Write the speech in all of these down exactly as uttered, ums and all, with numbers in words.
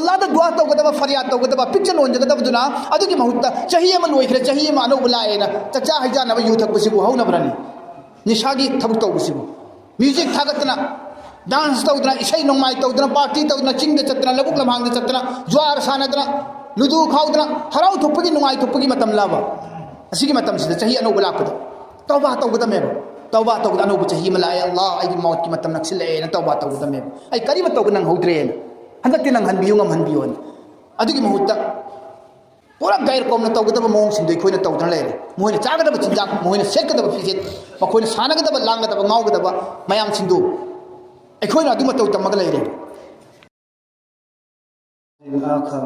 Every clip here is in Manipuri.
ꯑꯜꯂꯥꯗ ꯗꯨꯋꯥ ꯇꯧꯒꯗꯕ, ꯐꯔꯤꯌꯥꯗ ꯇꯧꯒꯗꯕ, ꯄꯤꯛꯆ ꯅꯣꯟꯖꯒꯗꯕꯗꯨꯅ ꯑꯗꯨꯒꯤ ꯃꯍꯨꯠꯇ ꯆꯍꯤ ꯑꯃ ꯂꯣꯏꯈ꯭ꯔꯦ, ꯆꯍꯤ ꯑꯃ ꯑꯅꯧꯕ ꯂꯥꯛꯑꯦꯅ ꯆꯥꯛꯆꯥ ꯍꯩꯖꯥꯟꯅꯕ, ꯌꯨ ꯊꯛꯄꯁꯤꯕꯨ ꯍꯧꯅꯕ꯭ꯔꯅꯤ? ꯅꯤꯁꯥꯒꯤ ꯊꯕꯛ ꯇꯧꯕꯁꯤꯕꯨ, ꯃ꯭ꯌꯨꯖꯤꯛ ꯊꯥꯒꯠꯇꯅ, ꯗꯥꯟꯁ ꯇꯧꯗꯅ, ꯏꯁꯩ ꯅꯣꯡꯃꯥꯏ ꯇꯧꯗꯅ, ꯄꯥꯔꯇꯤ ꯇꯧꯗꯅ, ꯆꯤꯡꯗ ꯆꯠꯇꯅ, ꯂꯧꯕꯨꯛ ꯂꯝꯍꯥꯡꯗ ꯆꯠꯇꯅ, ꯖꯨꯋꯥꯔ ꯁꯥꯟꯅꯗꯅ, ꯂꯨꯗꯨ ꯈꯥꯎꯗꯅ, ꯍꯔꯥꯎ ꯊꯣꯛꯄꯒꯤ, ꯅꯨꯡꯉꯥꯏ ꯊꯣꯛꯄꯒꯤ ꯃꯇꯝꯂꯕ? ꯑꯁꯤꯒꯤ ꯃꯇꯝꯁꯤꯗ ꯆꯍꯤ ꯑꯅꯧꯕ ꯂꯥꯛꯄꯗ ꯇꯧꯕꯥ ꯇꯧꯒꯗꯕꯅꯦꯕ꯫ ꯇꯧꯕꯥ ꯇꯧꯕꯗ ꯑꯅꯧꯕ ꯆꯍꯤ ꯑꯃ ꯂꯥꯛꯑꯦ, ꯑꯜꯂꯥ, ꯑꯩꯒꯤ ꯃꯧꯠꯀꯤ ꯃꯇꯝ ꯅꯛꯁꯤꯜꯂꯛꯑꯦꯅ ꯇꯧꯕꯥ ꯇꯧꯒꯗꯕꯅꯦꯕ꯫ ꯑꯩ ꯀꯔꯤꯃꯠ ꯇꯧꯕ ꯅꯪꯍꯧꯗ꯭ꯔꯦꯅ꯫ ꯍꯟꯗꯛꯇꯤ ꯅꯪꯍꯟꯕꯤꯌꯨ, ꯉꯝꯍꯟꯕꯤꯌꯣꯅ꯫ ꯑꯗꯨꯒꯤ ꯃꯍꯨꯠꯇ ꯄꯨꯔꯥ ꯒꯥꯏꯔ ꯀꯣꯝꯅ ꯇꯧꯒꯗꯕ ꯃꯑꯣꯡꯁꯤꯡꯗꯣ ꯑꯩꯈꯣꯏꯅ ꯇꯧꯗꯅ ꯂꯩꯔꯦ꯫ ꯃꯈꯣꯏꯅ ꯆꯥꯒꯗꯕ ꯆꯤꯟꯖꯥꯛ, ꯃꯈꯣꯏꯅ ꯁꯦꯠꯀꯗꯕ ꯐꯤꯖꯦꯠ, ꯃꯈꯣꯏꯅ ꯁꯥꯟꯅꯒꯗꯕ, ꯂꯥꯡꯒꯗꯕ, ꯉꯥꯎꯒꯗꯕ ꯃꯌꯥꯝꯁꯤꯡꯗꯨ ꯑꯩꯈꯣꯏꯅ ꯑꯗꯨ ꯃꯇꯧ ꯇꯝꯃꯒ ꯂꯩꯔꯦ꯫ الآخر.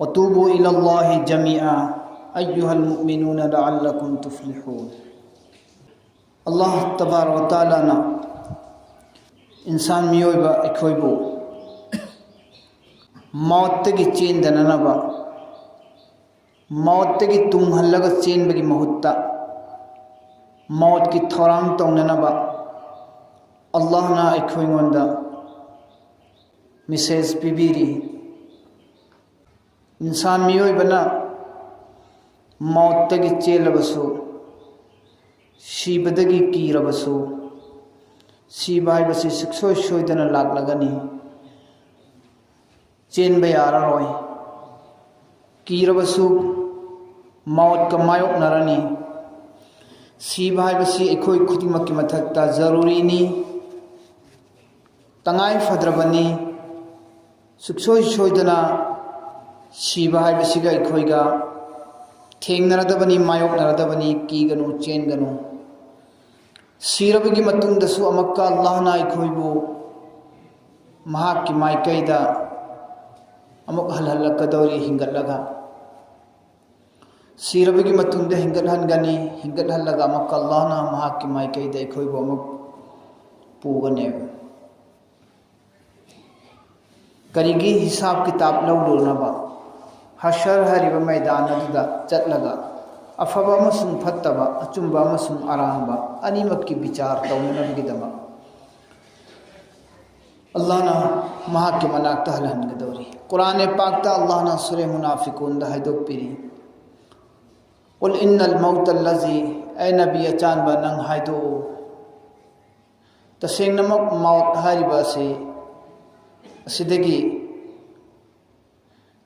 وتوبوا إلى الله جميعا أيها المؤمنون لعلكم تفلحون. ꯑꯜꯂꯥꯍ ꯇꯕꯥꯔꯛ ꯋ ꯇꯥꯂꯥꯅ ꯏꯟꯁꯥꯟ, ꯃꯤꯑꯣꯏꯕ ꯑꯩꯈꯣꯏꯕꯨ ꯃꯧꯠꯇꯒꯤ ꯆꯦꯟꯗꯅꯅꯕ, ꯃꯧꯠꯇꯒꯤ ꯇꯨꯡꯍꯜꯂꯒ ꯆꯦꯟꯕꯒꯤ ꯃꯍꯨꯠꯇ ꯃꯧꯠꯀꯤ ꯊꯧꯔꯥꯡ ꯇꯧꯅꯅꯕ ꯑꯜꯂꯥꯍꯅ ꯑꯩꯈꯣꯏꯉꯣꯟꯗ ꯃꯦꯁꯦꯖ ꯄꯤꯕꯤꯔꯤ꯫ ꯏꯟꯁꯥꯟ, ꯃꯤꯑꯣꯏꯕꯅ ꯃꯧꯠꯇꯒꯤ ꯆꯦꯜꯂꯕꯁꯨ, ꯁꯤꯕꯗꯒꯤ ꯀꯤꯔꯕꯁꯨ, ꯁꯤꯕ ꯍꯥꯏꯕꯁꯤ ꯁꯨꯡꯁꯣꯏ ꯁꯣꯏꯗꯅ ꯂꯥꯛꯂꯒꯅꯤ꯫ ꯆꯦꯟꯕ ꯌꯥꯔꯔꯣꯏ꯫ ꯀꯤꯔꯕꯁꯨ ꯃꯧꯠꯀ ꯃꯥꯌꯣꯛꯅꯔꯅꯤ꯫ ꯁꯤꯕ ꯍꯥꯏꯕꯁꯤ ꯑꯩꯈꯣꯏ ꯈꯨꯗꯤꯡꯃꯛꯀꯤ ꯃꯊꯛꯇ ꯖꯔꯨꯔꯤꯅꯤ, ꯇꯉꯥꯏ ꯐꯗ꯭ꯔꯕꯅꯤ꯫ ꯁꯨꯡꯁꯣꯏ ꯁꯣꯏꯗꯅ ꯁꯤꯕ ꯍꯥꯏꯕꯁꯤꯒ ꯑꯩꯈꯣꯏꯒ ꯊꯦꯡꯅꯔꯗꯕꯅꯤ, ꯃꯥꯌꯣꯛꯅꯔꯗꯕꯅꯤ꯫ ꯀꯤꯒꯅꯨ, ꯆꯦꯟꯒꯅꯨ꯫ ꯁꯤꯔꯕꯒꯤ ꯃꯇꯨꯡꯗꯁꯨ ꯑꯃꯨꯛꯀ ꯑꯜꯂꯥꯍꯅ ꯑꯩꯈꯣꯏꯕꯨ ꯃꯍꯥꯛꯀꯤ ꯃꯥꯏꯀꯩꯗ ꯑꯃꯨꯛ ꯍꯜꯍꯜꯂꯛꯀꯗꯧꯔꯤ, ꯍꯤꯡꯒꯠꯂꯒ꯫ ꯁꯤꯔꯕꯒꯤ ꯃꯇꯨꯡꯗ ꯍꯤꯡꯒꯠꯍꯟꯒꯅꯤ, ꯍꯤꯡꯒꯠꯍꯜꯂꯒ ꯑꯃꯨꯛꯀ ꯑꯜꯂꯥꯍꯅ ꯃꯍꯥꯛꯀꯤ ꯃꯥꯏꯀꯩꯗ ꯑꯩꯈꯣꯏꯕꯨ ꯑꯃꯨꯛ ꯄꯨꯒꯅꯦꯕ꯫ ꯀꯔꯤꯒꯤ? ꯍꯤꯁꯥꯕ ꯀꯤꯇꯥꯕ ꯂꯧꯔꯨꯅꯕ꯫ ꯍꯁꯔ ꯍꯥꯏꯔꯤꯕ ꯃꯩꯗꯥꯟ ꯑꯗꯨꯗ ꯆꯠꯂꯒ ꯑꯐꯕ ꯑꯃꯁꯨꯡ ꯐꯠꯇꯕ, ꯑꯆꯨꯝꯕ ꯑꯃꯁꯨꯡ ꯑꯔꯥꯟꯕ ꯑꯅꯤꯃꯛꯀꯤ ꯕꯤꯆꯥꯔ ꯇꯧꯅꯅꯕꯒꯤꯗꯃꯛ꯫ ꯑꯜꯂꯥꯍꯅ ꯃꯍꯥꯛꯀꯤ ꯃꯅꯥꯛꯇ ꯍꯜꯍꯟꯒꯗꯧꯔꯤ꯫ ꯀꯨꯔꯥꯟ ꯄꯥꯛꯇ ꯑꯜꯂꯥꯍꯅ ꯁꯨꯔꯦ ꯃꯨꯅꯥꯐꯤꯀꯨꯟꯗ ꯍꯥꯏꯗꯣꯛꯄꯤꯔꯤ, "ꯀꯨꯜ ꯏꯟꯅꯜ ꯃꯧꯇ ꯑꯜꯂꯖꯤ", ꯑꯦ ꯅꯕꯤ ꯑꯆꯥꯟꯕ, ꯅꯪ ꯍꯥꯏꯗꯣꯛꯎ, ꯇꯁꯦꯡꯅꯃꯛ ꯃꯧꯠ ꯍꯥꯏꯔꯤꯕ ꯑꯁꯤ, ꯑꯁꯤꯗꯒꯤ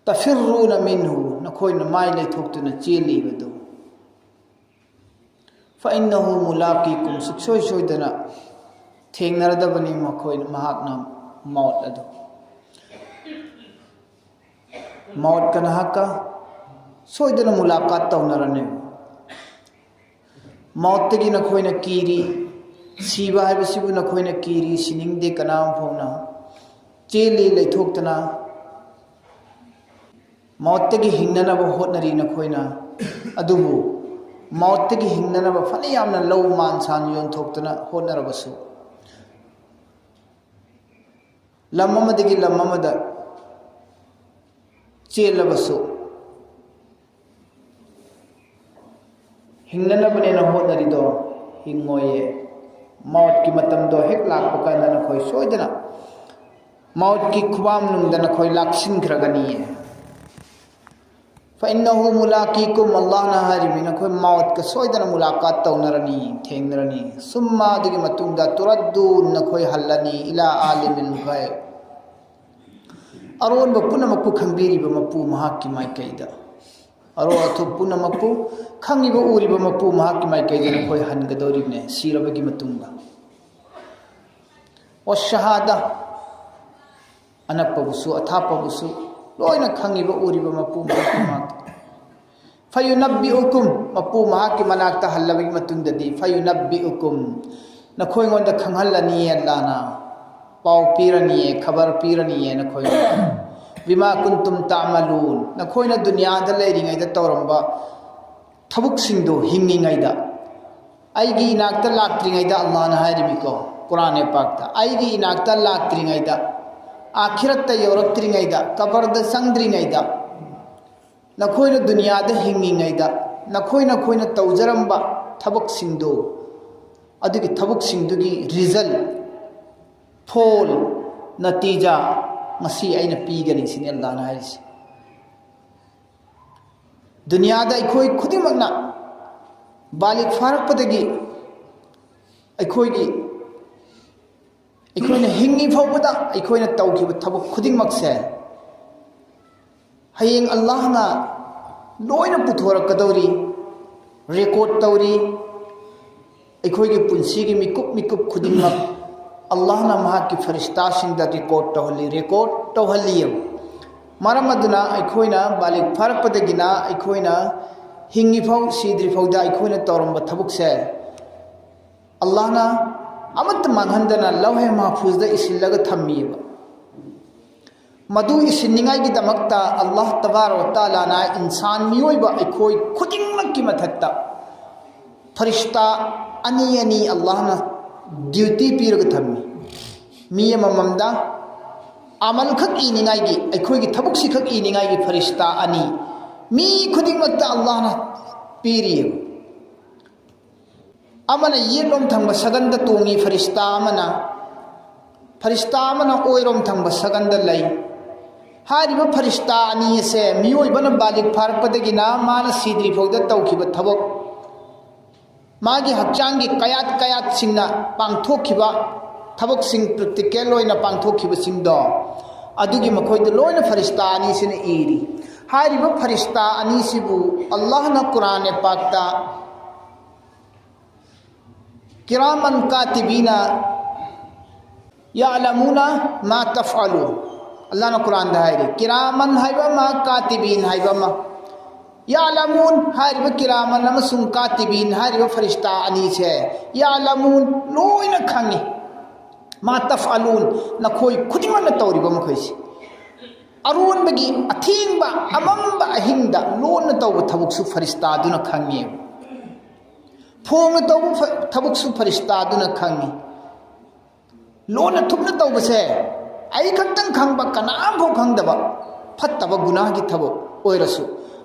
"ꯇꯐꯤꯔꯨꯅ ꯃꯤꯟꯍꯨ", ꯅꯈꯣꯏꯅ ꯃꯥꯏ ꯂꯩꯊꯣꯛꯇꯨꯅ ꯆꯦꯜꯂꯤꯕꯗꯨ, "ꯐꯏꯟꯅꯍꯨ ꯃꯨꯂꯥꯀꯤꯀꯨꯝ", ꯁꯨꯛꯁꯣꯏ ꯁꯣꯏꯗꯅ ꯊꯦꯡꯅꯔꯗꯕꯅꯤ ꯃꯈꯣꯏ, ꯃꯍꯥꯛꯅ ꯃꯧꯠ ꯑꯗꯨ꯫ ꯃꯧꯠꯀ ꯅꯍꯥꯛꯀ ꯁꯣꯏꯗꯅ ꯃꯨꯂꯥꯀꯥꯠ ꯇꯧꯅꯔꯅꯤ꯫ ꯃꯧꯠꯇꯒꯤ ꯅꯈꯣꯏꯅ ꯀꯤꯔꯤ, ꯁꯤꯕ ꯍꯥꯏꯕꯁꯤꯕꯨ ꯅꯈꯣꯏꯅ ꯀꯤꯔꯤ, ꯁꯤꯅꯤꯡꯗꯦ ꯀꯅꯥ ꯑꯃ ꯐꯥꯎꯅ꯫ ꯆꯦꯜꯂꯤ ꯂꯩꯊꯣꯛꯇꯅ, ꯃꯧꯠꯇꯒꯤ ꯍꯤꯡꯅꯅꯕ ꯍꯣꯠꯅꯔꯤ ꯅꯈꯣꯏꯅ꯫ ꯑꯗꯨꯕꯨ ꯃꯧꯠꯇꯒꯤ ꯍꯤꯡꯅꯅꯕ ꯐꯅ ꯌꯥꯝꯅ ꯂꯧ ꯃꯥꯟ ꯁꯥꯟ ꯌꯣꯟꯊꯣꯛꯇꯅ ꯍꯣꯠꯅꯔꯕꯁꯨ, ꯂꯝ ꯑꯃꯗꯒꯤ ꯂꯝ ꯑꯃꯗ ꯆꯦꯜꯂꯕꯁꯨ, ꯍꯤꯡꯅꯅꯕꯅꯦꯅ ꯍꯣꯠꯅꯔꯤꯗꯣ ꯍꯤꯡꯉꯣꯏꯌꯦ꯫ ꯃꯧꯠꯀꯤ ꯃꯇꯝꯗꯣ ꯍꯦꯛ ꯂꯥꯛꯄ ꯀꯥꯟꯗ ꯅꯈꯣꯏ ꯁꯣꯏꯗꯅ ꯃꯧꯠꯀꯤ ꯈꯨꯕꯥꯝꯅꯨꯡꯗ ꯅꯈꯣꯏ ꯂꯥꯛꯁꯤꯟꯈ꯭ꯔꯒꯅꯤꯌꯦ꯫ "ꯐꯏꯟꯅꯍꯨ ꯃꯨꯂꯥꯀꯤꯀꯨꯝ", ꯑꯜꯂꯥꯍꯅ ꯍꯥꯏꯔꯤꯕꯅꯤ, ꯅꯈꯣꯏ ꯃꯧꯠꯀ ꯁꯣꯏꯗꯅ ꯃꯨꯂꯥꯀꯥꯠ ꯇꯧꯅꯔꯅꯤ, ꯊꯦꯡꯅꯔꯅꯤ꯫ "ꯁꯨꯝꯃ", ꯑꯗꯨꯒꯤ ꯃꯇꯨꯡꯗ, "ꯇꯨꯔꯗꯨꯟ", ꯅꯈꯣꯏ ꯍꯜꯂꯅꯤ, "ꯏꯂꯥ ꯑꯥꯂꯤꯃꯤꯜ ꯒꯥꯏꯕ", ꯑꯔꯣꯟꯕ ꯄꯨꯝꯅꯃꯛꯄꯨ ꯈꯪꯕꯤꯔꯤꯕ ꯃꯄꯨ ꯃꯍꯥꯛꯀꯤ ꯃꯥꯏꯀꯩꯗ꯫ ꯑꯔꯣ ꯑꯊꯨꯞ ꯄꯨꯝꯅꯃꯛꯄꯨ ꯈꯪꯉꯤꯕ ꯎꯔꯤꯕ ꯃꯄꯨ ꯃꯍꯥꯛꯀꯤ ꯃꯥꯏꯀꯩꯗ ꯅꯈꯣꯏ ꯍꯟꯒꯗꯧꯔꯤꯕꯅꯦ, ꯁꯤꯔꯕꯒꯤ ꯃꯇꯨꯡꯗ꯫ "ꯋꯥꯁꯍꯥꯗꯥ", ꯑꯅꯛꯄꯕꯨꯁꯨ ꯑꯊꯥꯞꯄꯕꯨꯁꯨ ꯂꯣꯏꯅ ꯈꯪꯉꯤꯕ ꯎꯔꯤꯕ ꯃꯄꯨ ꯃꯍꯥꯛꯀꯤ ꯃꯥꯛꯇ꯫ "ꯐꯌꯨꯅꯕꯤꯎꯀꯨꯝ", ꯃꯄꯨ ꯃꯍꯥꯛꯀꯤ ꯃꯅꯥꯛꯇ ꯍꯜꯂꯕꯒꯤ ꯃꯇꯨꯡꯗꯗꯤ, "ꯐꯌꯨꯅꯕꯤꯎꯀꯨꯝ", ꯅꯈꯣꯏꯉꯣꯟꯗ ꯈꯪꯍꯜꯂꯅꯤ ꯑꯜꯂꯥꯍꯅ, ꯄꯥꯎ ꯄꯤꯔꯅꯤꯌꯦ, ꯈꯕꯔ ꯄꯤꯔꯅꯤꯌꯦ ꯅꯈꯣꯏꯉꯣꯟꯗ꯫ "ꯕꯤꯃꯥ ꯀꯨꯟꯇꯨꯝ ꯇꯥꯃꯂꯨꯟ", ꯅꯈꯣꯏꯅ ꯗꯨꯅꯤꯌꯥꯗ ꯂꯩꯔꯤꯉꯩꯗ ꯇꯧꯔꯝꯕ ꯊꯕꯛꯁꯤꯡꯗꯣ, ꯍꯤꯡꯉꯤꯉꯩꯗ, ꯑꯩꯒꯤ ꯏꯅꯥꯛꯇ ꯂꯥꯛꯇ꯭ꯔꯤꯉꯩꯗ, ꯑꯜꯂꯥꯍꯅ ꯍꯥꯏꯔꯤꯕꯅꯤꯀꯣ ꯀꯨꯔꯥꯟ ꯄꯥꯛꯇ, ꯑꯩꯒꯤ ꯏꯅꯥꯛꯇ ꯂꯥꯛꯇ꯭ꯔꯤꯉꯩꯗ, ꯑꯥꯈꯤꯔꯠꯇ ꯌꯧꯔꯛꯇ꯭ꯔꯤꯉꯩꯗ, ꯀꯕꯔꯗ ꯆꯪꯗ꯭ꯔꯤꯉꯩꯗ, ꯅꯈꯣꯏꯅ ꯗꯨꯅꯤꯌꯥꯗ ꯍꯤꯡꯉꯤꯉꯩꯗ ꯅꯈꯣꯏ ꯅꯈꯣꯏꯅ ꯇꯧꯖꯔꯝꯕ ꯊꯕꯛꯁꯤꯡꯗꯨ, ꯑꯗꯨꯒꯤ ꯊꯕꯛꯁꯤꯡꯗꯨꯒꯤ ꯔꯤꯖꯜ, ꯐꯣꯜ, ꯅꯇꯤꯖꯥ ꯉꯁꯤ ꯑꯩꯅ ꯄꯤꯒꯅꯤ ꯁꯤꯅꯤ ꯑꯜꯂꯥꯍꯅ ꯍꯥꯏꯔꯤꯁꯦ꯫ ꯗꯨꯅꯤꯌꯥꯗ ꯑꯩꯈꯣꯏ ꯈꯨꯗꯤꯡꯃꯛꯅ ꯕꯥꯂꯤꯒ ꯐꯥꯔꯛꯄꯗꯒꯤ ꯑꯩꯈꯣꯏꯒꯤ ꯑꯩꯈꯣꯏꯅ ꯍꯤꯡꯉꯤ ꯐꯥꯎꯕꯗ ꯑꯩꯈꯣꯏꯅ ꯇꯧꯈꯤꯕ ꯊꯕꯛ ꯈꯨꯗꯤꯡꯃꯛꯁꯦ ꯍꯌꯦꯡ ꯑꯜꯂꯥꯍꯅ ꯂꯣꯏꯅ ꯄꯨꯊꯣꯔꯛꯀꯗꯧꯔꯤ, ꯔꯦꯀꯣꯔꯠ ꯇꯧꯔꯤ꯫ ꯑꯩꯈꯣꯏꯒꯤ ꯄꯨꯟꯁꯤꯒꯤ ꯃꯤꯀꯨꯞ ꯃꯤꯀꯨꯞ ꯈꯨꯗꯤꯡꯃꯛ ꯑꯜꯂꯥꯍꯅ ꯃꯍꯥꯛꯀꯤ ꯐꯔꯤꯁꯇꯥꯁꯤꯡꯗ ꯔꯦꯀꯣꯔꯠ ꯇꯧꯍꯜꯂꯤ, ꯔꯦꯀꯣꯔꯠ ꯇꯧꯍꯜꯂꯤꯑꯕ꯫ ꯃꯔꯝ ꯑꯗꯨꯅ ꯑꯩꯈꯣꯏꯅ ꯕꯥꯂꯤꯒ ꯐꯥꯔꯛꯄꯗꯒꯤꯅ ꯑꯩꯈꯣꯏꯅ ꯍꯤꯡꯉꯤꯐꯥꯎ ꯁꯤꯗ꯭ꯔꯤꯐꯥꯎꯗ ꯑꯩꯈꯣꯏꯅ ꯇꯧꯔꯝꯕ ꯊꯕꯛꯁꯦ ꯑꯜꯂꯥꯍꯅ ꯑꯃꯠꯇ ꯃꯥꯡꯍꯟꯗꯅ ꯂꯧꯍꯦ ꯃꯍꯐꯨꯖꯗ ꯏꯁꯤꯜꯂꯒ ꯊꯝꯃꯤꯑꯕ꯫ ꯃꯗꯨ ꯏꯁꯤꯟꯅꯤꯡꯉꯥꯏꯒꯤꯗꯃꯛꯇ ꯑꯜꯂꯥꯍ ꯇꯕꯥꯔꯛ ꯋ ꯇꯥꯂꯥꯅ ꯏꯟꯁꯥꯟ ꯃꯤꯑꯣꯏꯕ ꯑꯩꯈꯣꯏ ꯈꯨꯗꯤꯡꯃꯛꯀꯤ ꯃꯊꯛꯇ ꯐꯔꯤꯁꯇꯥ ꯑꯅꯤ ꯑꯅꯤ ꯑꯜꯂꯥꯍꯅ ꯗ꯭ꯌꯨꯇꯤ ꯄꯤꯔꯒ ꯊꯝꯃꯤ꯫ ꯃꯤ ꯑꯃꯃꯝꯗ ꯑꯃꯜꯈꯛ ꯏꯅꯤꯡꯉꯥꯏꯒꯤ, ꯑꯩꯈꯣꯏꯒꯤ ꯊꯕꯛꯁꯤꯈꯛ ꯏꯅꯤꯡꯉꯥꯏꯒꯤ ꯐꯔꯤꯁꯇꯥ ꯑꯅꯤ ꯃꯤ ꯈꯨꯗꯤꯡꯃꯛꯇ ꯑꯜꯂꯥꯍꯅ ꯄꯤꯔꯤꯑꯕ꯫ ꯑꯃꯅ ꯌꯦꯠꯂꯣꯝ ꯊꯪꯕ ꯁꯒꯟꯗ ꯇꯣꯡꯉꯤ, ꯐꯔꯤꯁꯇꯥ ꯑꯃꯅ, ꯐꯔꯤꯁꯇꯥ ꯑꯃꯅ ꯑꯣꯏꯔꯣꯝ ꯊꯪꯕ ꯁꯒꯟꯗ ꯂꯩ꯫ ꯍꯥꯏꯔꯤꯕ ꯐꯔꯤꯁꯇꯥ ꯑꯅꯤ ꯑꯁꯦ ꯃꯤꯑꯣꯏꯕꯅ ꯕꯥꯂꯤꯒ ꯐꯥꯔꯛꯄꯗꯒꯤꯅ ꯃꯥꯅ ꯁꯤꯗ꯭ꯔꯤ ꯐꯥꯎꯗ ꯇꯧꯈꯤꯕ ꯊꯕꯛ, ꯃꯥꯒꯤ ꯍꯛꯆꯥꯡꯒꯤ ꯀꯌꯥꯠ ꯀꯌꯥꯠꯁꯤꯡꯅ ꯄꯥꯡꯊꯣꯛꯈꯤꯕ ꯊꯕꯛꯁꯤꯡ, ꯄ꯭ꯔꯦꯛꯇꯤꯀꯦꯜ ꯑꯣꯏꯅ ꯄꯥꯡꯊꯣꯛꯈꯤꯕꯁꯤꯡꯗꯣ, ꯑꯗꯨꯒꯤ ꯃꯈꯣꯏꯗ ꯂꯣꯏꯅ ꯐꯔꯤꯁꯇꯥ ꯑꯅꯤꯁꯤꯅ ꯏꯔꯤ꯫ ꯍꯥꯏꯔꯤꯕ ꯐꯔꯤꯁꯇꯥ ꯑꯅꯤꯁꯤꯕꯨ ꯑꯜꯂꯥꯍꯅ ꯀꯨꯔꯥꯟ ꯄꯥꯛꯇ ꯀꯤꯔꯥꯃꯟ ꯀꯥꯇꯤꯕꯤꯅ ꯌꯥꯂꯃꯨꯅ ꯃꯥ ꯇꯐꯑꯂꯨ꯫ ꯑꯜꯂꯥꯍꯅ ꯀꯨꯔꯥꯟꯗ ꯍꯥꯏꯔꯤ, ꯀꯤꯔꯥꯃꯟ ꯍꯥꯏꯕ ꯑꯃ, ꯀꯥꯇꯤꯕꯤꯟ ꯍꯥꯏꯕ ꯑꯃ꯫ ꯌꯥꯂꯃꯨꯟ ꯍꯥꯏꯔꯤꯕ ꯀꯤꯔꯥꯃꯟ ꯑꯃꯁꯨꯡ ꯀꯥꯇꯤꯕꯤꯟ ꯍꯥꯏꯔꯤꯕ ꯐꯔꯤꯁꯇꯥ ꯑꯅꯤꯁꯦ, ꯌꯥꯂꯃꯨꯟ, ꯂꯣꯏꯅ ꯈꯪꯉꯤ꯫ ꯃꯥ ꯇꯐꯑꯂꯨꯟ, ꯅꯈꯣꯏ ꯈꯨꯗꯤꯡꯃꯛꯅ ꯇꯧꯔꯤꯕ ꯃꯈꯩꯁꯦ꯫ ꯑꯔꯣꯟꯕꯒꯤ ꯑꯊꯦꯡꯕ, ꯑꯃꯝꯕ ꯑꯍꯤꯡꯗ ꯂꯣꯟꯅ ꯇꯧꯕ ꯊꯕꯛꯁꯨ ꯐꯔꯤꯁꯇꯥꯗꯨꯅ ꯈꯪꯉꯦꯕ꯫ ꯐꯣꯡꯅ ꯇꯧꯕ ꯐ-, ꯊꯕꯛꯁꯨ ꯐꯔꯤꯁꯇꯥꯗꯨꯅ ꯈꯪꯉꯤ꯫ ꯂꯣꯟꯅ ꯊꯨꯞꯅ ꯇꯧꯕꯁꯦ ꯑꯩ ꯈꯛꯇꯪ ꯈꯪꯕ, ꯀꯅꯥꯝꯐꯥꯎ ꯈꯪꯗꯕ, ꯐꯠꯇꯕ ꯒꯨꯅꯥꯒꯤ ꯊꯕꯛ ꯑꯣꯏꯔꯁꯨ,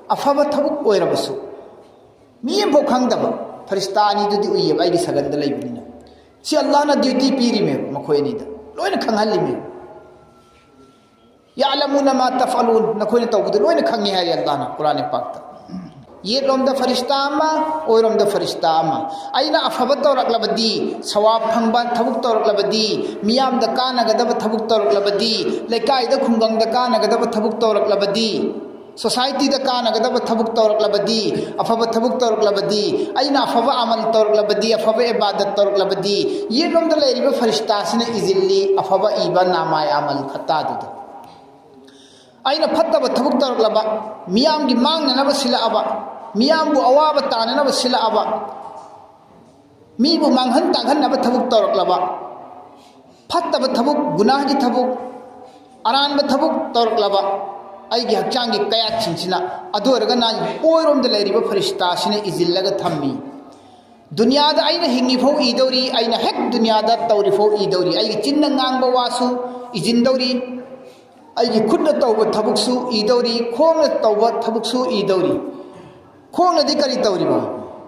ꯑꯐꯕ ꯊꯕꯛ ꯑꯣꯏꯔꯕꯁꯨ, ꯃꯤ ꯑꯃꯐꯥꯎ ꯈꯪꯗꯕ ꯐꯔꯤꯁꯇꯥ ꯑꯅꯤꯗꯨꯗꯤ ꯎꯏꯌꯦꯕ, ꯑꯩꯒꯤ ꯁꯒꯟꯗ ꯂꯩꯕꯅꯤꯅ꯫ ꯁꯤ ꯑꯜꯂꯥꯍꯅ ꯗ꯭ꯌꯨꯇꯤ ꯄꯤꯔꯤꯃꯦꯕ, ꯃꯈꯣꯏ ꯑꯅꯤꯗ ꯂꯣꯏꯅ ꯈꯪꯍꯜꯂꯤꯃꯦꯕ꯫ ꯌꯥꯂꯃꯨꯅ ꯃꯥ ꯇꯐꯑꯂꯨꯟ, ꯅꯈꯣꯏꯅ ꯇꯧꯕꯗꯨ ꯂꯣꯏꯅ ꯈꯪꯉꯤ ꯍꯥꯏꯔꯤ ꯑꯜꯂꯥꯍꯅ ꯀꯨꯔꯥꯟ ꯄꯥꯛꯇ꯫ ꯌꯦꯠꯂꯣꯝꯗ ꯐꯔꯤꯁꯇꯥ ꯑꯃ, ꯑꯣꯏꯔꯣꯝꯗ ꯐꯔꯤꯁꯇꯥ ꯑꯃ꯫ ꯑꯩꯅ ꯑꯐꯕ ꯇꯧꯔꯛꯂꯕꯗꯤ ꯁꯋꯥꯕ ꯐꯪꯕ ꯊꯕꯛ ꯇꯧꯔꯛꯂꯕꯗꯤ, ꯃꯤꯌꯥꯝꯗ ꯀꯥꯟꯅꯒꯗꯕ ꯊꯕꯛ ꯇꯧꯔꯛꯂꯕꯗꯤ, ꯂꯩꯀꯥꯏꯗ ꯈꯨꯡꯒꯪꯗ ꯀꯥꯟꯅꯒꯗꯕ ꯊꯕꯛ ꯇꯧꯔꯛꯂꯕꯗꯤ, ꯁꯣꯁꯥꯏꯇꯤꯗ ꯀꯥꯟꯅꯒꯗꯕ ꯊꯕꯛ ꯇꯧꯔꯛꯂꯕꯗꯤ, ꯑꯐꯕ ꯊꯕꯛ ꯇꯧꯔꯛꯂꯕꯗꯤ, ꯑꯩꯅ ꯑꯐꯕ ꯑꯃꯜ ꯇꯧꯔꯛꯂꯕꯗꯤ, ꯑꯐꯕ ꯏꯕꯥꯗꯠ ꯇꯧꯔꯛꯂꯕꯗꯤ, ꯌꯦꯠꯂꯣꯝꯗ ꯂꯩꯔꯤꯕ ꯐꯔꯤꯁꯇꯥꯁꯤꯅ ꯏꯖꯤꯜꯂꯤ ꯑꯐꯕ ꯏꯕ ꯅꯥꯃꯥꯏ ꯑꯃꯜ ꯈꯠꯇꯥꯗꯨꯗ꯫ ꯑꯩꯅ ꯐꯠꯇꯕ ꯊꯕꯛ ꯇꯧꯔꯛꯂꯕ, ꯃꯤꯌꯥꯝꯒꯤ ꯃꯥꯡꯅꯅꯕ ꯁꯤꯜꯂꯛꯑꯕ, ꯃꯤꯌꯥꯝꯕꯨ ꯑꯋꯥꯕ ꯇꯥꯅꯅꯕ ꯁꯤꯜꯂꯛꯑꯕ, ꯃꯤꯕꯨ ꯃꯥꯡꯍꯟ ꯇꯥꯛꯍꯟꯅꯕ ꯊꯕꯛ ꯇꯧꯔꯛꯂꯕ, ꯐꯠꯇꯕ ꯊꯕꯛ, ꯒꯨꯅꯥꯍꯒꯤ ꯊꯕꯛ, ꯑꯔꯥꯟꯕ ꯊꯕꯛ ꯇꯧꯔꯛꯂꯕ ꯑꯩꯒꯤ ꯍꯛꯆꯥꯡꯒꯤ ꯀꯌꯥꯠꯁꯤꯡꯁꯤꯅ, ꯑꯗꯨ ꯑꯣꯏꯔꯒꯅ ꯑꯣꯏꯔꯣꯝꯗ ꯂꯩꯔꯤꯕ ꯐꯔꯤꯁꯇꯥꯁꯤꯅ ꯏꯖꯤꯜꯂꯒ ꯊꯝꯃꯤ꯫ ꯗꯨꯅꯤꯌꯥꯗ ꯑꯩꯅ ꯍꯤꯡꯉꯤꯐꯥꯎ ꯏꯗꯧꯔꯤ, ꯑꯩꯅ ꯍꯦꯛ ꯗꯨꯅꯤꯌꯥꯗ ꯇꯧꯔꯤꯐꯥꯎ ꯏꯗꯧꯔꯤ, ꯑꯩꯒꯤ ꯆꯤꯟꯅ ꯉꯥꯡꯕ ꯋꯥꯁꯨ ꯏꯖꯤꯟꯗꯧꯔꯤ, ꯑꯩꯒꯤ ꯈꯨꯠꯅ ꯇꯧꯕ ꯊꯕꯛꯁꯨ ꯏꯗꯧꯔꯤ, ꯈꯣꯡꯅ ꯇꯧꯕ ꯊꯕꯛꯁꯨ ꯏꯗꯧꯔꯤ꯫ ꯈꯣꯡꯅꯗꯤ ꯀꯔꯤ ꯇꯧꯔꯤꯕ?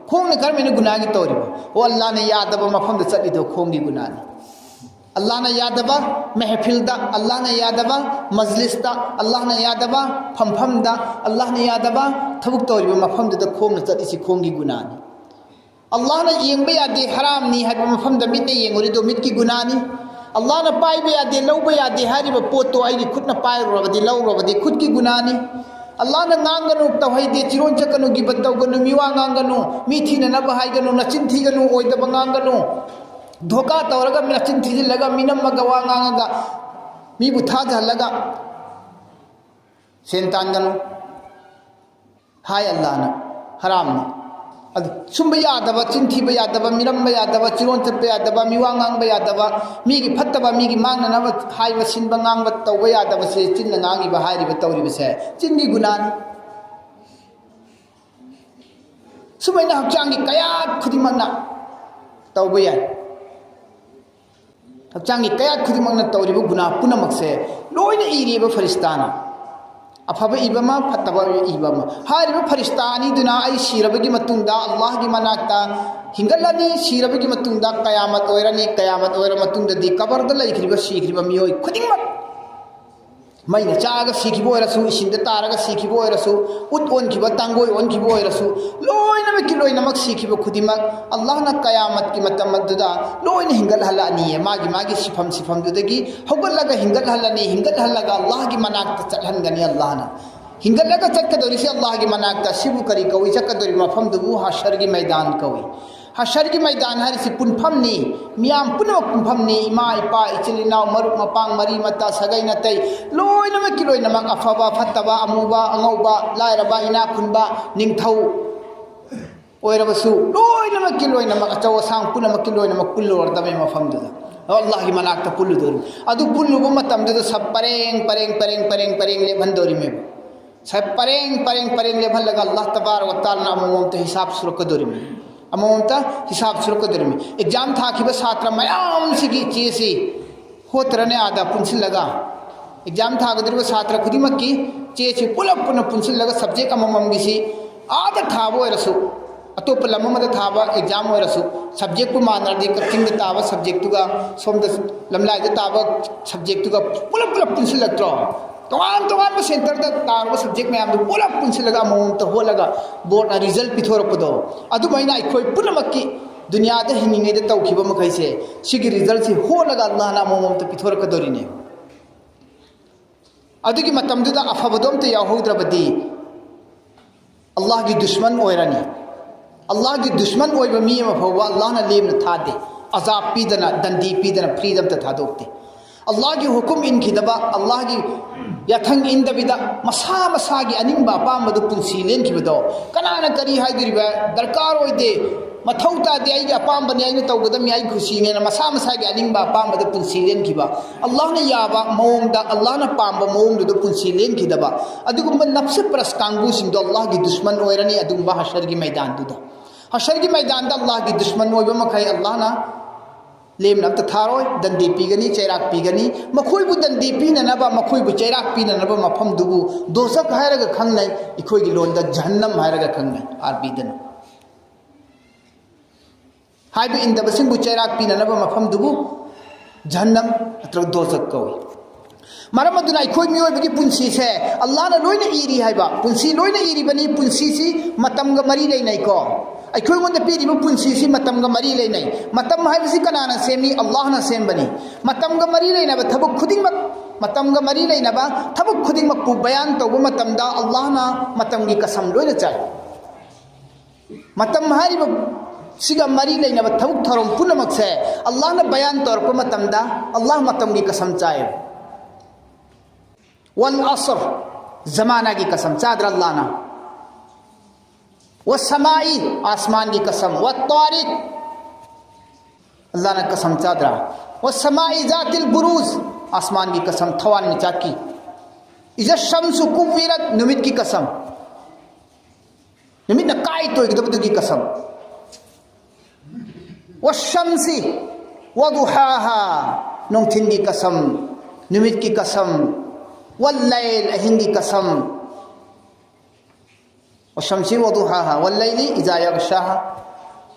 ꯈꯣꯡꯅ ꯀꯔꯝꯍꯥꯏꯅ ꯒꯨꯅꯥꯒꯤ ꯇꯧꯔꯤꯕ? ꯑꯣ, ꯑꯜꯂꯥꯅ ꯌꯥꯗꯕ ꯃꯐꯝꯗ ꯆꯠꯂꯤꯗꯣ ꯈꯣꯡꯒꯤ ꯒꯨꯅꯥꯅꯤ꯫ ꯑꯜꯂꯥꯅ ꯌꯥꯗꯕ ꯃꯦꯍꯐꯤꯜꯗ, ꯑꯜꯂꯥꯅ ꯌꯥꯗꯕ ꯃꯖꯂꯤꯁꯇ, ꯑꯜꯂꯥꯅ ꯌꯥꯗꯕ ꯐꯝꯐꯝꯗ, ꯑꯜꯂꯥꯅ ꯌꯥꯗꯕ ꯊꯕꯛ ꯇꯧꯔꯤꯕ ꯃꯐꯝꯗꯨꯗ ꯈꯣꯡꯅ ꯆꯠꯂꯤꯁꯤ ꯈꯣꯡꯒꯤ ꯒꯨꯅꯥꯅꯤ꯫ ꯑꯜꯂꯥꯍꯅ ꯌꯦꯡꯕ ꯌꯥꯗꯦ, ꯍꯔꯥꯝꯅꯤ ꯍꯥꯏꯕ ꯃꯐꯝꯗ ꯃꯤꯠꯅ ꯌꯦꯡꯉꯨꯔꯤꯗꯣ ꯃꯤꯠꯀꯤ ꯒꯨꯅꯥꯅꯤ꯫ ꯑꯜꯂꯥꯍꯅ ꯄꯥꯏꯕ ꯌꯥꯗꯦ, ꯂꯧꯕ ꯌꯥꯗꯦ ꯍꯥꯏꯔꯤꯕ ꯄꯣꯠꯇꯣ ꯑꯩꯒꯤ ꯈꯨꯠꯅ ꯄꯥꯏꯔꯨꯔꯕꯗꯤ, ꯂꯧꯔꯨꯔꯕꯗꯤ ꯈꯨꯠꯀꯤ ꯒꯨꯅꯥꯅꯤ꯫ ꯑꯜꯂꯥꯍꯅ ꯉꯥꯡꯒꯅꯨ, ꯇꯧꯍꯩꯗꯦ, ꯆꯤꯔꯣꯟ ꯆꯠꯀꯅꯨ, ꯒꯤꯕꯠ ꯇꯧꯒꯅꯨ, ꯃꯤꯋꯥ ꯉꯥꯡꯒꯅꯨ, ꯃꯤ ꯊꯤꯅꯅꯕ ꯍꯥꯏꯒꯅꯨ, ꯅꯆꯤꯟ ꯊꯤꯒꯅꯨ, ꯑꯣꯏꯗꯕ ꯉꯥꯡꯒꯅꯨ, ꯙꯣꯀꯥ ꯇꯧꯔꯒ ꯅꯆꯤꯟ ꯊꯤꯖꯤꯜꯂꯒ ꯃꯤꯅꯝꯃꯒ ꯋꯥ ꯉꯥꯡꯉꯒ ꯃꯤꯕꯨ ꯊꯥꯖꯍꯜꯂꯒ ꯁꯦꯟ ꯇꯥꯟꯒꯅꯨ ꯍꯥꯏ ꯑꯜꯂꯥꯍꯅ꯫ ꯍꯔꯥꯝꯅꯤ꯫ ꯑꯗꯨ ꯁꯨꯝꯕ ꯌꯥꯗꯕ, ꯆꯤꯟ ꯊꯤꯕ ꯌꯥꯗꯕ, ꯃꯤꯔꯝꯕ ꯌꯥꯗꯕ, ꯆꯤꯔꯣꯟ ꯆꯠꯄ ꯌꯥꯗꯕ, ꯃꯤꯋꯥ ꯉꯥꯡꯕ ꯌꯥꯗꯕ, ꯃꯤꯒꯤ ꯐꯠꯇꯕ, ꯃꯤꯒꯤ ꯃꯥꯡꯅꯅꯕ ꯍꯥꯏꯕ, ꯁꯤꯟꯕ ꯉꯥꯡꯕ ꯇꯧꯕ ꯌꯥꯗꯕꯁꯦ ꯆꯤꯟꯅ ꯉꯥꯡꯉꯤꯕ, ꯍꯥꯏꯔꯤꯕ, ꯇꯧꯔꯤꯕꯁꯦ ꯆꯤꯟꯒꯤ ꯒꯨꯅꯥꯅꯤ꯫ ꯁꯨꯃꯥꯏꯅ ꯍꯛꯆꯥꯡꯒꯤ ꯀꯌꯥꯠ ꯈꯨꯗꯤꯡꯃꯛꯅ ꯇꯧꯕ ꯌꯥꯏ꯫ ꯍꯛꯆꯥꯡꯒꯤ ꯀꯌꯥꯠ ꯈꯨꯗꯤꯡꯃꯛꯅ ꯇꯧꯔꯤꯕ ꯒꯨꯅꯥ ꯄꯨꯝꯅꯃꯛꯁꯦ ꯂꯣꯏꯅ ꯏꯔꯤꯕ ꯐꯔꯤꯁꯇꯥꯅ꯫ ꯑꯐꯕ ꯏꯕ ꯑꯃ, ꯐꯠꯇꯕ ꯏꯕ ꯑꯃ꯫ ꯍꯥꯏꯔꯤꯕ ꯐꯔꯤꯁꯇꯥ ꯑꯅꯤꯗꯨꯅ ꯑꯩ ꯁꯤꯔꯕꯒꯤ ꯃꯇꯨꯡꯗ ꯑꯜꯂꯥꯍꯒꯤ ꯃꯅꯥꯛꯇ ꯍꯤꯡꯒꯠꯂꯅꯤ, ꯁꯤꯔꯕꯒꯤ ꯃꯇꯨꯡꯗ ꯀꯌꯥꯃꯠ ꯑꯣꯏꯔꯅꯤ, ꯀꯌꯥꯃꯠ ꯑꯣꯏꯔ ꯃꯇꯨꯡꯗꯗꯤ ꯀꯕꯔꯗ ꯂꯩꯈ꯭ꯔꯤꯕ, ꯁꯤꯈ꯭ꯔꯤꯕ ꯃꯤꯑꯣꯏ ꯈꯨꯗꯤꯡꯃꯛ ꯃꯩꯅ ꯆꯥꯛꯑꯒ ꯁꯤꯈꯤꯕ ꯑꯣꯏꯔꯁꯨ, ꯏꯁꯤꯡꯗ ꯇꯥꯔꯒ ꯁꯤꯈꯤꯕ ꯑꯣꯏꯔꯁꯨ, ꯎꯠ ꯑꯣꯟꯈꯤꯕ, ꯇꯥꯡꯒꯣꯏ ꯑꯣꯟꯈꯤꯕ ꯑꯣꯏꯔꯁꯨ, ꯂꯣꯏꯅꯃꯛꯀꯤ ꯂꯣꯏꯅꯃꯛ ꯁꯤꯈꯤꯕ ꯈꯨꯗꯤꯡꯃꯛ ꯑꯜꯂꯥꯍꯅ ꯀꯌꯥꯃꯠꯀꯤ ꯃꯇꯝ ꯑꯗꯨꯗ ꯂꯣꯏꯅ ꯍꯤꯡꯒꯠꯍꯜꯂꯛꯑꯅꯤꯌꯦ꯫ ꯃꯥꯒꯤ ꯃꯥꯒꯤ ꯁꯤꯐꯝ ꯁꯤꯐꯝꯗꯨꯗꯒꯤ ꯍꯧꯒꯠꯂꯒ ꯍꯤꯡꯒꯠꯍꯜꯂꯅꯤ, ꯍꯤꯡꯒꯠꯍꯜꯂꯒ ꯑꯜꯂꯥꯍꯒꯤ ꯃꯅꯥꯛꯇ ꯆꯠꯍꯟꯒꯅꯤ ꯑꯜꯂꯥꯍꯅ꯫ ꯍꯤꯡꯒꯠꯂꯒ ꯆꯠꯀꯗꯧꯔꯤꯁꯦ ꯑꯜꯂꯥꯍꯒꯤ ꯃꯅꯥꯛꯇ꯫ ꯁꯤꯕꯨ ꯀꯔꯤ ꯀꯧꯏ? ꯆꯠꯀꯗꯧꯔꯤꯕ ꯃꯐꯝꯗꯨꯕꯨ ꯍꯁꯔꯒꯤ ꯃꯩꯗꯥꯟ ꯀꯧꯏ꯫ ꯍꯁꯔꯒꯤ ꯃꯩꯗꯥꯟ ꯍꯥꯏꯔꯤꯁꯤ ꯄꯨꯟꯐꯝꯅꯤ, ꯃꯤꯌꯥꯝ ꯄꯨꯝꯅꯃꯛ ꯄꯨꯟꯐꯝꯅꯤ, ꯏꯃꯥ, ꯏꯄꯥ, ꯏꯆꯤꯜ ꯏꯅꯥꯎ, ꯃꯔꯨꯞ ꯃꯄꯥꯡ, ꯃꯔꯤ ꯃꯇꯥ, ꯁꯥꯒꯩ ꯅꯥꯇꯩ, ꯂꯣꯏꯅꯃꯛꯀꯤ ꯂꯣꯏꯅꯃꯛ, ꯑꯐꯕ, ꯐꯠꯇꯕ, ꯑꯃꯨꯕ, ꯑꯉꯧꯕ, ꯂꯥꯏꯔꯕ, ꯏꯅꯥꯛ ꯈꯨꯟꯕ, ꯅꯤꯡꯊꯧ ꯑꯣꯏꯔꯕꯁꯨ, ꯂꯣꯏꯅꯃꯛꯀꯤ ꯂꯣꯏꯅꯃꯛ, ꯑꯆꯧ ꯑꯁꯥꯡ ꯄꯨꯝꯅꯃꯛꯀꯤ ꯂꯣꯏꯅꯃꯛ ꯄꯨꯜꯂꯨꯔꯗꯕꯅꯤ ꯃꯐꯝꯗꯨꯗ꯫ ꯑꯜꯂꯥꯍꯒꯤ ꯃꯅꯥꯛꯇ ꯄꯨꯜꯂꯨꯗꯣꯔꯤꯕꯅꯤ꯫ ꯑꯗꯨ ꯄꯨꯜꯂꯨꯕ ꯃꯇꯝꯗꯨꯗ ꯁꯕ ꯄꯔꯦꯡ ꯄꯔꯦꯡ ꯄꯔꯦꯡ ꯄꯔꯦꯡ ꯄꯔꯦꯡ ꯂꯦꯞꯍꯟꯗꯧꯔꯤꯃꯦꯕ꯫ ꯁꯕ ꯄꯔꯦꯡ ꯄꯔꯦꯡ ꯄꯔꯦꯡ ꯂꯦꯞꯍꯜꯂꯒ ꯑꯜꯂꯥꯍ ꯇꯕꯥꯔꯛ ꯋ ꯇꯥꯂꯥꯅ ꯑꯃꯃꯝꯇ ꯍꯤꯁꯥꯕ ꯁꯨꯔꯛꯀꯗꯧꯔꯤꯃꯤ꯫ ꯑꯃꯃꯝꯇ ꯍꯤꯁꯥꯕ ꯁꯨꯔꯛꯀꯗꯧꯔꯤꯃꯤ꯫ ꯑꯦꯛꯖꯥꯝ ꯊꯥꯈꯤꯕ ꯁꯥꯇ꯭ꯔ ꯃꯌꯥꯝꯁꯤꯒꯤ ꯆꯦꯁꯤ ꯍꯣꯠꯇ꯭ꯔꯅꯦ ꯑꯥꯗ ꯄꯨꯟꯁꯤꯜꯂꯒ? ꯑꯦꯛꯖꯥꯝ ꯊꯥꯒꯗꯧꯔꯤꯕ ꯁꯥꯇ꯭ꯔ ꯈꯨꯗꯤꯡꯃꯛꯀꯤ ꯆꯦꯁꯤ ꯄꯨꯂꯞ ꯄꯨꯟꯅ ꯄꯨꯟꯁꯤꯜꯂꯒ, ꯁꯕꯖꯦꯛ ꯑꯃꯃꯝꯒꯤꯁꯤ, ꯑꯥꯗ ꯊꯥꯕ ꯑꯣꯏꯔꯁꯨ, ꯑꯇꯣꯞꯄ ꯂꯝ ꯑꯃꯗ ꯊꯥꯕ ꯑꯦꯛꯖꯥꯝ ꯑꯣꯏꯔꯁꯨ, ꯁꯕꯖꯦꯛꯄꯨ ꯃꯥꯟꯅꯔꯗꯤ, ꯀꯛꯆꯤꯡꯗ ꯇꯥꯕ ꯁꯕꯖꯦꯛꯇꯨꯒ ꯁꯣꯝꯗ ꯂꯝꯂꯥꯏꯗ ꯇꯥꯕ ꯁꯕꯖꯦꯛꯇꯨꯒ ꯄꯨꯂꯞ ꯄꯨꯂꯞ ꯄꯨꯟꯁꯤꯜꯂꯛꯇ꯭ꯔꯣ? ꯇꯣꯉꯥꯟ ꯇꯣꯉꯥꯟꯕ ꯁꯦꯟꯇꯔꯗ ꯇꯥꯔꯨꯕ ꯁꯕꯖꯦꯛ ꯃꯌꯥꯝꯗꯨ ꯄꯨꯂꯞ ꯄꯨꯟꯁꯤꯜꯂꯒ ꯑꯃꯃꯝꯇ ꯍꯣꯠꯂꯒ ꯕꯣꯔꯗꯅ ꯔꯤꯖꯜ ꯄꯤꯊꯣꯔꯛꯄꯗꯣ, ꯑꯗꯨꯃꯥꯏꯅ ꯑꯩꯈꯣꯏ ꯄꯨꯝꯅꯃꯛꯀꯤ ꯗꯨꯅꯤꯌꯥꯗ ꯍꯤꯡꯉꯤꯉꯩꯗ ꯇꯧꯈꯤꯕ ꯃꯈꯩꯁꯦ, ꯁꯤꯒꯤ ꯔꯤꯖꯜꯁꯤ ꯍꯣꯠꯂꯒ ꯑꯜꯂꯥꯍꯅ ꯑꯃꯃꯝꯇ ꯄꯤꯊꯣꯔꯛꯀꯗꯧꯔꯤꯅꯦ꯫ ꯑꯗꯨꯒꯤ ꯃꯇꯝꯗꯨꯗ ꯑꯐꯕꯗꯣ ꯑꯝꯇ ꯌꯥꯎꯍꯧꯗ꯭ꯔꯕꯗꯤ ꯑꯜꯂꯥꯍꯒꯤ ꯗꯨꯁꯃꯟ ꯑꯣꯏꯔꯅꯤ꯫ ꯑꯜꯂꯥꯍꯒꯤ ꯗꯨꯁꯃꯟ ꯑꯣꯏꯕ ꯃꯤ ꯑꯃ ꯐꯥꯎꯕ ꯑꯜꯂꯥꯍꯅ ꯂꯦꯝꯅ ꯊꯥꯗꯦ꯫ ꯑꯖꯥꯕ ꯄꯤꯗꯅ, ꯗꯟꯗꯤ ꯄꯤꯗꯅ, ꯐ꯭ꯔꯤꯗ ꯑꯝꯇ ꯊꯥꯗꯣꯛꯇꯦ꯫ ꯑꯜꯂꯥꯍꯒꯤ ꯍꯨꯀꯨꯝ ꯏꯟꯈꯤꯗꯕ, ꯑꯜꯂꯥꯍꯒꯤ ꯌꯥꯊꯪ ꯏꯟꯗꯕꯤꯗ ꯃꯁꯥ ꯃꯁꯥꯒꯤ ꯑꯅꯤꯡꯕ ꯑꯄꯥꯝꯕꯗ ꯄꯨꯟꯁꯤ ꯂꯦꯟꯈꯤꯕꯗꯣ, ꯀꯅꯥꯅ ꯀꯔꯤ ꯍꯥꯏꯗꯣꯔꯤꯕ? ꯗꯔꯀꯥꯔ ꯑꯣꯏꯗꯦ, ꯃꯊꯧ ꯇꯥꯗꯦ, ꯑꯩꯒꯤ ꯑꯄꯥꯝꯕꯅꯤ, ꯑꯩꯅ ꯇꯧꯒꯗꯕꯅꯤ, ꯑꯩ ꯈꯨꯁꯤꯅꯦꯅ ꯃꯁꯥ ꯃꯁꯥꯒꯤ ꯑꯅꯤꯡꯕ ꯑꯄꯥꯝꯕꯗ ꯄꯨꯟꯁꯤ ꯂꯦꯟꯈꯤꯕ, ꯑꯜꯂꯥꯍꯅ ꯌꯥꯕ ꯃꯑꯣꯡꯗ, ꯑꯜꯂꯥꯍꯅ ꯄꯥꯝꯕ ꯃꯑꯣꯡꯗꯨꯗ ꯄꯨꯟꯁꯤ ꯂꯦꯟꯈꯤꯗꯕ ꯑꯗꯨꯒꯨꯝꯕ ꯅꯞꯁ ꯄ꯭ꯔꯁ ꯀꯥꯡꯕꯨꯁꯤꯡꯗꯣ ꯑꯜꯂꯥꯍꯒꯤ ꯗꯨꯁꯃꯟ ꯑꯣꯏꯔꯅꯤ꯫ ꯑꯗꯨꯒꯨꯝꯕ ꯍꯁꯔꯒꯤ ꯃꯩꯗꯥꯟꯗꯨꯗ, ꯍꯁꯔꯒꯤ ꯃꯩꯗꯥꯟꯗ ꯑꯜꯂꯥꯍꯒꯤ ꯗꯨꯁꯃꯟ ꯑꯣꯏꯕ ꯃꯈꯩ ꯑꯜꯂꯥꯍꯅ ꯂꯦꯝꯅ ꯑꯝꯇ ꯊꯥꯔꯣꯏ꯫ ꯗꯟꯗꯤ ꯄꯤꯒꯅꯤ, ꯆꯩꯔꯥꯛ ꯄꯤꯒꯅꯤ꯫ ꯃꯈꯣꯏꯕꯨ ꯗꯟꯗꯤ ꯄꯤꯅꯅꯕ, ꯃꯈꯣꯏꯕꯨ ꯆꯩꯔꯥꯛ ꯄꯤꯅꯅꯕ ꯃꯐꯝꯗꯨꯕꯨ ꯗꯣꯖꯈ ꯍꯥꯏꯔꯒ ꯈꯪꯅꯩ, ꯑꯩꯈꯣꯏꯒꯤ ꯂꯣꯟꯗ ꯖꯍꯟꯅꯝ ꯍꯥꯏꯔꯒ ꯈꯪꯅꯩ, ꯑꯥꯔꯕꯤꯗꯅ꯫ ꯍꯥꯏꯕ ꯏꯟꯗꯕꯁꯤꯡꯕꯨ ꯆꯩꯔꯥꯛ ꯄꯤꯅꯅꯕ ꯃꯐꯝꯗꯨꯕꯨ ꯖꯍꯟꯅꯝ ꯅꯠꯇ꯭ꯔꯒ ꯗꯣꯖꯈ ꯀꯧꯏ꯫ ꯃꯔꯝ ꯑꯗꯨꯅ ꯑꯩꯈꯣꯏ ꯃꯤꯑꯣꯏꯕꯒꯤ ꯄꯨꯟꯁꯤꯁꯦ ꯑꯜꯂꯥꯍꯅ ꯂꯣꯏꯅ ꯏꯔꯤ ꯍꯥꯏꯕ, ꯄꯨꯟꯁꯤ ꯂꯣꯏꯅ ꯏꯔꯤꯕꯅꯤ꯫ ꯄꯨꯟꯁꯤꯁꯤ ꯃꯇꯝꯒ ꯃꯔꯤ ꯂꯩꯅꯩꯀꯣ꯫ ꯑꯩꯈꯣꯏꯉꯣꯟꯗ ꯄꯤꯔꯤꯕ ꯄꯨꯟꯁꯤꯁꯤ ꯃꯇꯝꯒ ꯃꯔꯤ ꯂꯩꯅꯩ꯫ ꯃꯇꯝ ꯍꯥꯏꯕꯁꯤ ꯀꯅꯥꯅ ꯁꯦꯝꯃꯤ? ꯑꯜꯂꯥꯍꯅ ꯁꯦꯝꯕꯅꯤ꯫ ꯃꯇꯝꯒ ꯃꯔꯤ ꯂꯩꯅꯕ ꯊꯕꯛ ꯈꯨꯗꯤꯡꯃꯛ, ꯃꯇꯝꯒ ꯃꯔꯤ ꯂꯩꯅꯕ ꯊꯕꯛ ꯈꯨꯗꯤꯡꯃꯛꯄꯨ ꯕꯌꯥꯟ ꯇꯧꯕ ꯃꯇꯝꯗ ꯑꯜꯂꯥꯍꯅ ꯃꯇꯝꯒꯤ ꯀꯁꯝ ꯂꯣꯏꯅ ꯆꯥꯏ꯫ ꯃꯇꯝ ꯍꯥꯏꯔꯤꯕ ꯁꯤꯒ ꯃꯔꯤ ꯂꯩꯅꯕ ꯊꯕꯛ ꯊꯧꯔꯝ ꯄꯨꯝꯅꯃꯛꯁꯦ ꯑꯜꯂꯥꯍꯅ ꯕꯌꯥꯟ ꯇꯧꯔꯛꯄ ꯃꯇꯝꯗ ꯑꯜꯂꯥꯍ ꯃꯇꯝꯒꯤ ꯀꯁꯝ ꯆꯥꯏ꯫ ꯋꯜ ꯑꯁꯔ, ꯖꯃꯥꯅꯥꯒꯤ ꯀꯁꯝ ꯆꯥꯗ꯭ꯔꯥ ꯑꯜꯂꯥꯍꯅ? ꯋꯁꯃꯥꯏ, ꯑꯥꯁꯃꯥꯟꯒꯤ ꯀꯁꯝ꯫ ꯋꯠꯇꯥꯔꯤꯛ, ꯑꯜꯂꯥꯍꯅ ꯀꯁꯝ ꯆꯥꯗ꯭ꯔꯥ? ꯋꯁꯃꯥꯏ ꯖꯥꯇꯤꯜ ꯕꯨꯔꯨꯖ, ꯑꯥꯁꯃꯥꯟꯒꯤ ꯀꯁꯝ, ꯊꯋꯥꯟꯃꯤꯆꯥꯛꯀꯤ꯫ ꯏꯖ ꯁꯝꯁꯨ ꯀꯨꯋꯤꯔꯠ, ꯅꯨꯃꯤꯠꯀꯤ ꯀꯁꯝ꯫ ꯅꯨꯃꯤꯠꯅ ꯀꯥꯏ ꯇꯣꯏꯒꯗꯕꯗꯨꯒꯤ ꯀꯁꯝ꯫ ꯋꯁꯝꯁꯤ ꯋꯗꯨꯍꯥꯍꯥ, ꯅꯨꯡꯊꯤꯟꯒꯤ ꯀꯁꯝ, ꯅꯨꯃꯤꯠꯀꯤ ꯀꯁꯝ꯫ ꯋꯜꯂꯩꯜ, ꯑꯍꯤꯡꯒꯤ ꯀꯁꯝ꯫ ꯋꯁꯝꯁꯤ ꯋꯗꯨꯍꯥꯍꯥ, ꯋꯜꯂꯩꯂꯤ ꯏꯖꯥ ꯌꯒꯁꯥꯍꯥ,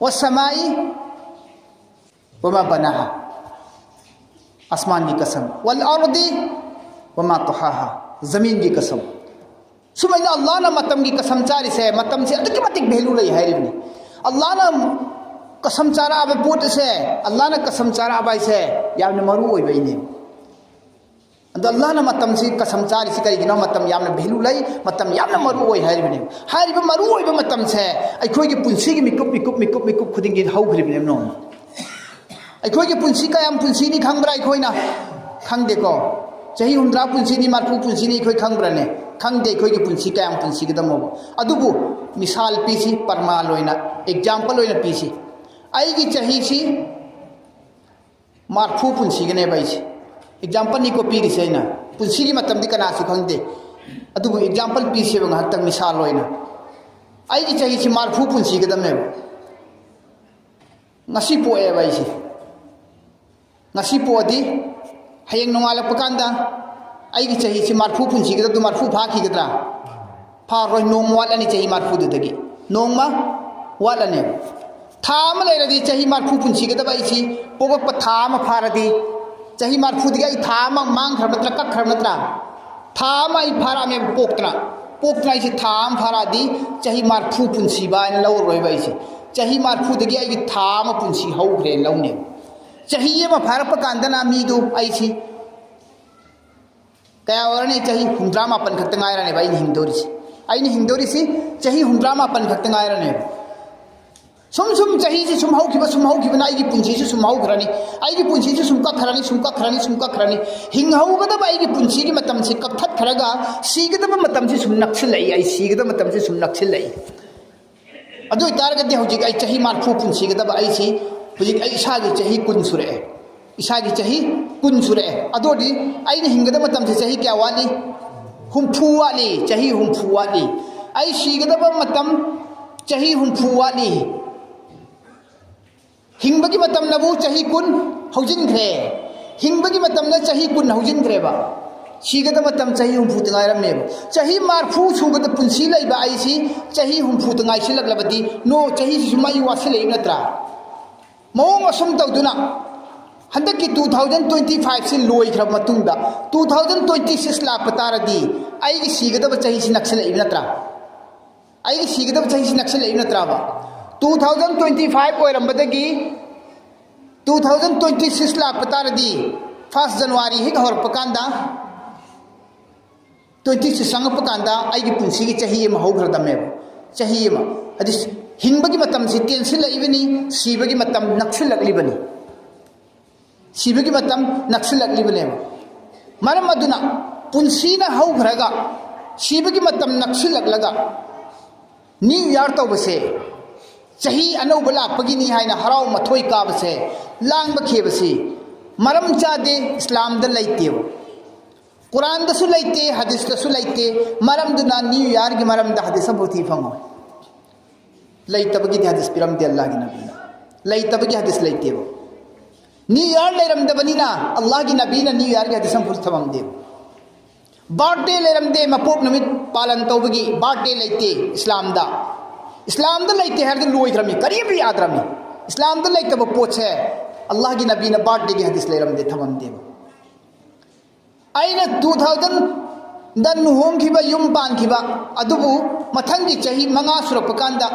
ꯋꯁꯃꯥꯏ ꯋꯃꯥ ꯕꯅꯥꯍꯥ, ꯑꯁꯃꯥꯟꯒꯤ ꯀꯁꯝ꯫ ꯋꯜ ꯑꯔꯗꯤ ꯋꯃꯥ ꯇꯣꯍꯥꯍꯥ, ꯖꯃꯤꯟꯒꯤ ꯀꯁꯝ꯫ ꯁꯨꯃꯥꯏꯅ ꯑꯜꯂꯥꯍꯅ ꯃꯇꯝꯒꯤ ꯀꯁꯝ ꯆꯥꯔꯤꯁꯦ, ꯃꯇꯝꯁꯦ ꯑꯗꯨꯛꯀꯤ ꯃꯇꯤꯛ ꯚꯦꯂꯨ ꯂꯩ ꯍꯥꯏꯔꯤꯕꯅꯤ꯫ ꯑꯜꯂꯥꯍꯅ ꯀꯁꯝ ꯆꯥꯔꯛꯑꯕ ꯄꯣꯠ ꯑꯁꯦ, ꯑꯜꯂꯥꯍꯅ ꯀꯁꯝ ꯆꯥꯔꯛꯑꯕ ꯍꯥꯏꯁꯦ ꯌꯥꯝꯅ ꯃꯔꯨ ꯑꯣꯏꯕ ꯑꯩꯅꯦ꯫ ꯑꯗꯣ ꯑꯜꯂꯥꯍꯅ ꯃꯇꯝꯁꯤ ꯀꯁꯝ ꯆꯥꯔꯤꯁꯤ ꯀꯔꯤꯒꯤꯅꯣ? ꯃꯇꯝ ꯌꯥꯝꯅ ꯚꯦꯂꯨ ꯂꯩ, ꯃꯇꯝ ꯌꯥꯝꯅ ꯃꯔꯨ ꯑꯣꯏ ꯍꯥꯏꯔꯤꯕꯅꯦ꯫ ꯍꯥꯏꯔꯤꯕ ꯃꯔꯨ ꯑꯣꯏꯕ ꯃꯇꯝꯁꯦ ꯑꯩꯈꯣꯏꯒꯤ ꯄꯨꯟꯁꯤꯒꯤ ꯃꯤꯀꯨꯞ, ꯃꯤꯀꯨꯞ, ꯃꯤꯀꯨꯞ, ꯃꯤꯀꯨꯞ ꯈꯨꯗꯤꯡꯒꯤ ꯍꯧꯈ꯭ꯔꯤꯕꯅꯦ ꯅꯣꯡꯃ꯫ ꯑꯩꯈꯣꯏꯒꯤ ꯄꯨꯟꯁꯤ ꯀꯌꯥꯝ ꯄꯨꯟꯁꯤꯅꯤ ꯈꯪꯕ꯭ꯔꯥ ꯑꯩꯈꯣꯏꯅ? ꯈꯪꯗꯦꯀꯣ꯫ ꯆꯍꯤ ꯍꯨꯝꯗ꯭ꯔꯥ ꯄꯨꯟꯁꯤꯅꯤ, ꯃꯔꯐꯨ ꯄꯨꯟꯁꯤꯅꯤ ꯑꯩꯈꯣꯏ ꯈꯪꯕ꯭ꯔꯥꯅꯦ? ꯈꯪꯗꯦ ꯑꯩꯈꯣꯏꯒꯤ ꯄꯨꯟꯁꯤ ꯀꯌꯥꯝ ꯄꯨꯟꯁꯤꯒꯗꯕꯅꯣꯕ꯫ ꯑꯗꯨꯕꯨ ꯃꯤꯁꯥꯜ ꯄꯤꯁꯤ, ꯄꯔꯃꯥꯟ ꯑꯣꯏꯅ, ꯑꯦꯛꯖꯥꯝꯄꯜ ꯑꯣꯏꯅ ꯄꯤꯁꯤ꯫ ꯑꯩꯒꯤ ꯆꯍꯤꯁꯤ ꯃꯔꯐꯨ ꯄꯨꯟꯁꯤꯒꯅꯦꯕ ꯑꯩꯁꯦ꯫ ꯑꯦꯛꯖꯥꯝꯄꯜꯅꯤꯀꯣ ꯄꯤꯔꯤꯁꯦ ꯑꯩꯅ꯫ ꯄꯨꯟꯁꯤꯒꯤ ꯃꯇꯝꯗꯤ ꯀꯅꯥꯁꯨ ꯈꯪꯗꯦ꯫ ꯑꯗꯨꯕꯨ ꯑꯦꯛꯖꯥꯝꯄꯜ ꯄꯤꯁꯦꯕ ꯉꯥꯏꯍꯥꯛꯇꯪ ꯃꯤꯁꯥꯜ ꯑꯣꯏꯅ꯫ ꯑꯩꯒꯤ ꯆꯍꯤꯁꯤ ꯃꯔꯐꯨ ꯄꯨꯟꯁꯤꯒꯗꯕꯅꯦꯕ꯫ ꯉꯁꯤ ꯄꯣꯛꯑꯦꯕ ꯑꯩꯁꯦ꯫ ꯉꯁꯤ ꯄꯣꯛꯑꯗꯤ ꯍꯌꯦꯡ ꯅꯣꯡꯉꯥꯜꯂꯛꯄ ꯀꯥꯟꯗ ꯑꯩꯒꯤ ꯆꯍꯤꯁꯤ ꯃꯔꯐꯨ ꯄꯨꯟꯁꯤꯒꯗꯕꯗꯨ ꯃꯔꯐꯨ ꯐꯥꯈꯤꯒꯗ꯭ꯔꯥ? ꯐꯥꯔꯣꯏ꯫ ꯅꯣꯡꯃ ꯋꯥꯠꯂꯅꯤ ꯆꯍꯤ ꯃꯔꯐꯨꯗꯨꯗꯒꯤ꯫ ꯅꯣꯡꯃ ꯋꯥꯠꯂꯅꯦꯕ꯫ ꯊꯥ ꯑꯃ ꯂꯩꯔꯗꯤ ꯆꯍꯤ ꯃꯔꯐꯨ ꯄꯨꯟꯁꯤꯒꯗꯕ ꯑꯩꯁꯤ ꯄꯣꯛꯂꯛꯄ ꯊꯥ ꯑꯃ ꯐꯥꯔꯗꯤ ꯆꯍꯤ ꯃꯔꯤꯐꯨꯗꯒꯤ ꯑꯩ ꯊꯥ ꯑꯃ ꯃꯥꯡꯈ꯭ꯔꯕ ꯅꯠꯇ꯭ꯔꯥ, ꯀꯛꯈ꯭ꯔꯕ ꯅꯠꯇ꯭ꯔꯥ? ꯊꯥ ꯑꯃ ꯑꯩ ꯐꯥꯔꯛꯑꯃꯦꯕ ꯄꯣꯛꯇꯅ꯫ ꯄꯣꯛꯇꯅ ꯑꯩꯁꯦ ꯊꯥ ꯑꯃ ꯐꯥꯔꯛꯑꯗꯤ ꯆꯍꯤ ꯃꯔꯤꯐꯨ ꯄꯨꯟꯁꯤꯕ ꯍꯥꯏꯅ ꯂꯧꯔꯔꯣꯏꯕ ꯑꯩꯁꯦ꯫ ꯆꯍꯤ ꯃꯔꯤꯐꯨꯗꯒꯤ ꯑꯩꯒꯤ ꯊꯥ ꯑꯃ ꯄꯨꯟꯁꯤ ꯍꯧꯈ꯭ꯔꯦꯅ ꯂꯧꯅꯦꯕ꯫ ꯆꯍꯤ ꯑꯃ ꯐꯥꯔꯛꯄ ꯀꯥꯟꯗꯅ ꯃꯤꯗꯨ ꯑꯩꯁꯤ ꯀꯌꯥ ꯑꯣꯏꯔꯅꯤ? ꯆꯍꯤ ꯍꯨꯝꯗ꯭ꯔꯥ ꯃꯥꯄꯟ ꯈꯛꯇ ꯉꯥꯏꯔꯅꯦꯕ ꯑꯩꯅ ꯍꯤꯡꯗꯧꯔꯤꯁꯤ꯫ ꯑꯩꯅ ꯍꯤꯡꯗꯧꯔꯤꯁꯤ ꯆꯍꯤ ꯍꯨꯝꯗ꯭ꯔꯥ ꯃꯥꯄꯟ ꯈꯛꯇ ꯉꯥꯏꯔꯅꯦꯕ꯫ ꯁꯨꯝ ꯁꯨꯝ ꯆꯍꯤꯁꯤ ꯁꯨꯝ ꯍꯧꯈꯤꯕ, ꯁꯨꯝ ꯍꯧꯈꯤꯕꯅ ꯑꯩꯒꯤ ꯄꯨꯟꯁꯤꯁꯨ ꯁꯨꯝ ꯍꯧꯈ꯭ꯔꯅꯤ, ꯑꯩꯒꯤ ꯄꯨꯟꯁꯤꯁꯨ ꯁꯨꯝ ꯀꯛꯈ꯭ꯔꯅꯤ, ꯁꯨꯝ ꯀꯛꯈ꯭ꯔꯅꯤ, ꯁꯨꯝ ꯀꯛꯈ꯭ꯔꯅꯤ꯫ ꯍꯤꯡꯍꯧꯒꯗꯕ ꯑꯩꯒꯤ ꯄꯨꯟꯁꯤꯒꯤ ꯃꯇꯝꯁꯤ ꯀꯛꯊꯠꯈ꯭ꯔꯒ ꯁꯤꯒꯗꯕ ꯃꯇꯝꯁꯤ ꯁꯨꯝ ꯅꯛꯁꯤꯜꯂꯛꯏ, ꯑꯩ ꯁꯤꯒꯗꯕ ꯃꯇꯝꯁꯤ ꯁꯨꯝ ꯅꯛꯁꯤꯜꯂꯛꯏ꯫ ꯑꯗꯨ ꯑꯣꯏꯇꯥꯔꯒꯗꯤ ꯍꯧꯖꯤꯛ ꯑꯩ ꯆꯍꯤ ꯃꯔꯤꯐꯨ ꯄꯨꯟꯁꯤꯒꯗꯕ ꯑꯩꯁꯤ ꯍꯧꯖꯤꯛ ꯑꯩ ꯏꯁꯥꯒꯤ ꯆꯍꯤ ꯀꯨꯟ ꯁꯨꯔꯛꯑꯦ꯫ ꯏꯁꯥꯒꯤ ꯆꯍꯤ ꯀꯨꯟ ꯁꯨꯔꯛꯑꯦ꯫ ꯑꯗꯨ ꯑꯣꯏꯔꯗꯤ ꯑꯩꯅ ꯍꯤꯡꯒꯗꯕ ꯃꯇꯝꯁꯦ ꯆꯍꯤ ꯀꯌꯥ ꯋꯥꯠꯂꯤ? ꯍꯨꯝꯐꯨ ꯋꯥꯠꯂꯤ, ꯆꯍꯤ ꯍꯨꯝꯐꯨ ꯋꯥꯠꯂꯤ꯫ ꯑꯩ ꯁꯤꯒꯗꯕ ꯃꯇꯝ ꯆꯍꯤ ꯍꯨꯝꯐꯨ ꯋꯥꯠꯂꯤ꯫ ꯍꯤꯡꯕꯒꯤ ꯃꯇꯝꯅꯕꯨ ꯆꯍꯤ ꯀꯨꯟ ꯍꯧꯖꯤꯟꯈ꯭ꯔꯦ꯫ ꯍꯤꯡꯕꯒꯤ ꯃꯇꯝꯅ ꯆꯍꯤ ꯀꯨꯟ ꯍꯧꯖꯤꯟꯈ꯭ꯔꯦꯕ꯫ ꯁꯤꯒꯗꯕ ꯃꯇꯝ ꯆꯍꯤ ꯍꯨꯝꯐꯨꯇ ꯉꯥꯏꯔꯝꯃꯦꯕ꯫ ꯆꯍꯤ ꯃꯔꯤꯐꯨ ꯁꯨꯒꯗ ꯄꯨꯟꯁꯤ ꯂꯩꯕ ꯑꯩꯁꯤ ꯆꯍꯤ ꯍꯨꯝꯐꯨꯇ ꯉꯥꯏꯁꯤꯜꯂꯛꯂꯕꯗꯤ, ꯅꯣ, ꯆꯍꯤꯁꯤꯁꯨ ꯃꯩ ꯋꯥꯠꯁꯤꯜꯂꯛꯏ ꯅꯠꯇ꯭ꯔꯥ? ꯃꯑꯣꯡ ꯑꯁꯨꯝ ꯇꯧꯗꯨꯅ ꯍꯟꯗꯛꯀꯤ two thousand twenty five ꯁꯤ ꯂꯣꯏꯈ꯭ꯔꯕ ꯃꯇꯨꯡꯗ two thousand twenty six ꯂꯥꯛꯄ ꯇꯥꯔꯗꯤ ꯑꯩꯒꯤ ꯁꯤꯒꯗꯕ ꯆꯍꯤꯁꯤ ꯅꯛꯁꯤꯜꯂꯛꯏꯕ ꯅꯠꯇ꯭ꯔꯥ? ꯑꯩꯒꯤ ꯁꯤꯒꯗꯕ ꯆꯍꯤꯁꯤ ꯅꯛꯁꯤꯜꯂꯛꯏꯕ ꯅꯠꯇ꯭ꯔꯥꯕ? Two thousand twenty five ꯑꯣꯏꯔꯝꯕꯗꯒꯤ two thousand twenty six ꯂꯥꯛꯄ ꯇꯥꯔꯗꯤ, first January ꯍꯦꯛ ꯍꯧꯔꯛꯄ ꯀꯥꯟꯗ, twenty six ꯆꯪꯉꯛꯄ ꯀꯥꯟꯗ ꯑꯩꯒꯤ ꯄꯨꯟꯁꯤꯒꯤ ꯆꯍꯤ ꯑꯃ ꯍꯧꯈ꯭ꯔꯗꯝꯃꯦꯕ꯫ ꯆꯍꯤ ꯑꯃ꯫ ꯑꯗꯨ ꯍꯤꯡꯕꯒꯤ ꯃꯇꯝꯁꯤ ꯇꯦꯟꯁꯤꯜꯂꯛꯏꯕꯅꯤ, ꯁꯤꯕꯒꯤ ꯃꯇꯝ ꯅꯛꯁꯤꯜꯂꯛꯂꯤꯕꯅꯤ꯫ ꯁꯤꯕꯒꯤ ꯃꯇꯝ ꯅꯛꯁꯤꯜꯂꯛꯂꯤꯕꯅꯦꯕ꯫ ꯃꯔꯝ ꯑꯗꯨꯅ ꯄꯨꯟꯁꯤꯅ ꯍꯧꯈ꯭ꯔꯒ ꯁꯤꯕꯒꯤ ꯃꯇꯝ ꯅꯛꯁꯤꯜꯂꯛꯂꯒ New Year ꯇꯧꯕꯁꯦ, ꯆꯍꯤ ꯑꯅꯧꯕ ꯂꯥꯛꯄꯒꯤꯅꯤ ꯍꯥꯏꯅ ꯍꯔꯥꯎ ꯃꯊꯣꯏ ꯀꯥꯕꯁꯦ, ꯂꯥꯡꯕ ꯈꯦꯕꯁꯤ ꯃꯔꯝ ꯆꯥꯗꯦ, ꯏꯁꯂꯥꯝꯗ ꯂꯩꯇꯦꯕ꯫ ꯀꯨꯔꯥꯟꯗꯁꯨ ꯂꯩꯇꯦ, ꯍꯗꯤꯁꯇꯁꯨ ꯂꯩꯇꯦ꯫ ꯃꯔꯝꯗꯨꯅ New Yearꯒꯤ ꯃꯔꯝꯗ ꯍꯗꯤꯁ ꯑꯃꯐꯥꯎ ꯊꯤ ꯐꯪꯉꯣꯏ꯫ ꯂꯩꯇꯕꯒꯤꯗꯤ ꯍꯗꯤꯁ ꯄꯤꯔꯝꯗꯦ ꯑꯜꯂꯥꯍꯒꯤ ꯅꯕꯤꯅ꯫ ꯂꯩꯇꯕꯒꯤ ꯍꯗꯤꯁ ꯂꯩꯇꯦꯕ꯫ New Year ꯂꯩꯔꯝꯗꯕꯅꯤꯅ ꯑꯜꯂꯥꯍꯒꯤ ꯅꯕꯤꯅ New Yearꯒꯤ ꯍꯗꯤꯁ ꯑꯃꯐꯥꯎ ꯊꯝꯃꯝꯗꯦꯕ꯫ Birthday ꯂꯩꯔꯝꯗꯦ, ꯃꯄꯣꯛ ꯅꯨꯃꯤꯠ ꯄꯥꯂꯟ ꯇꯧꯕꯒꯤ birthday ꯂꯩꯇꯦ ꯏꯁꯂꯥꯝꯗ꯫ ꯏꯁꯂꯥꯝꯗ ꯂꯩꯇꯦ ꯍꯥꯏꯔꯗꯤ ꯂꯣꯏꯈ꯭ꯔꯃꯤ, ꯀꯔꯤꯝꯇ ꯌꯥꯗ꯭ꯔꯃꯤ꯫ ꯏꯁꯂꯥꯝꯗ ꯂꯩꯇꯕ ꯄꯣꯠꯁꯦ ꯑꯜꯂꯥꯍꯒꯤ ꯅꯕꯤꯅ ꯕꯥꯔꯊꯗꯦꯒꯤ ꯍꯗꯤꯁ ꯂꯩꯔꯝꯗꯦ, ꯊꯝꯃꯝꯗꯦꯕ꯫ ꯑꯩꯅ ꯇꯨ ꯊꯥꯎꯖꯟꯗ ꯂꯨꯍꯣꯡꯈꯤꯕ, ꯌꯨꯝ ꯄꯥꯟꯈꯤꯕ, ꯑꯗꯨꯕꯨ ꯃꯊꯪꯒꯤ ꯆꯍꯤ ꯃꯉꯥ ꯁꯨꯔꯛꯄ ꯀꯥꯟꯗ,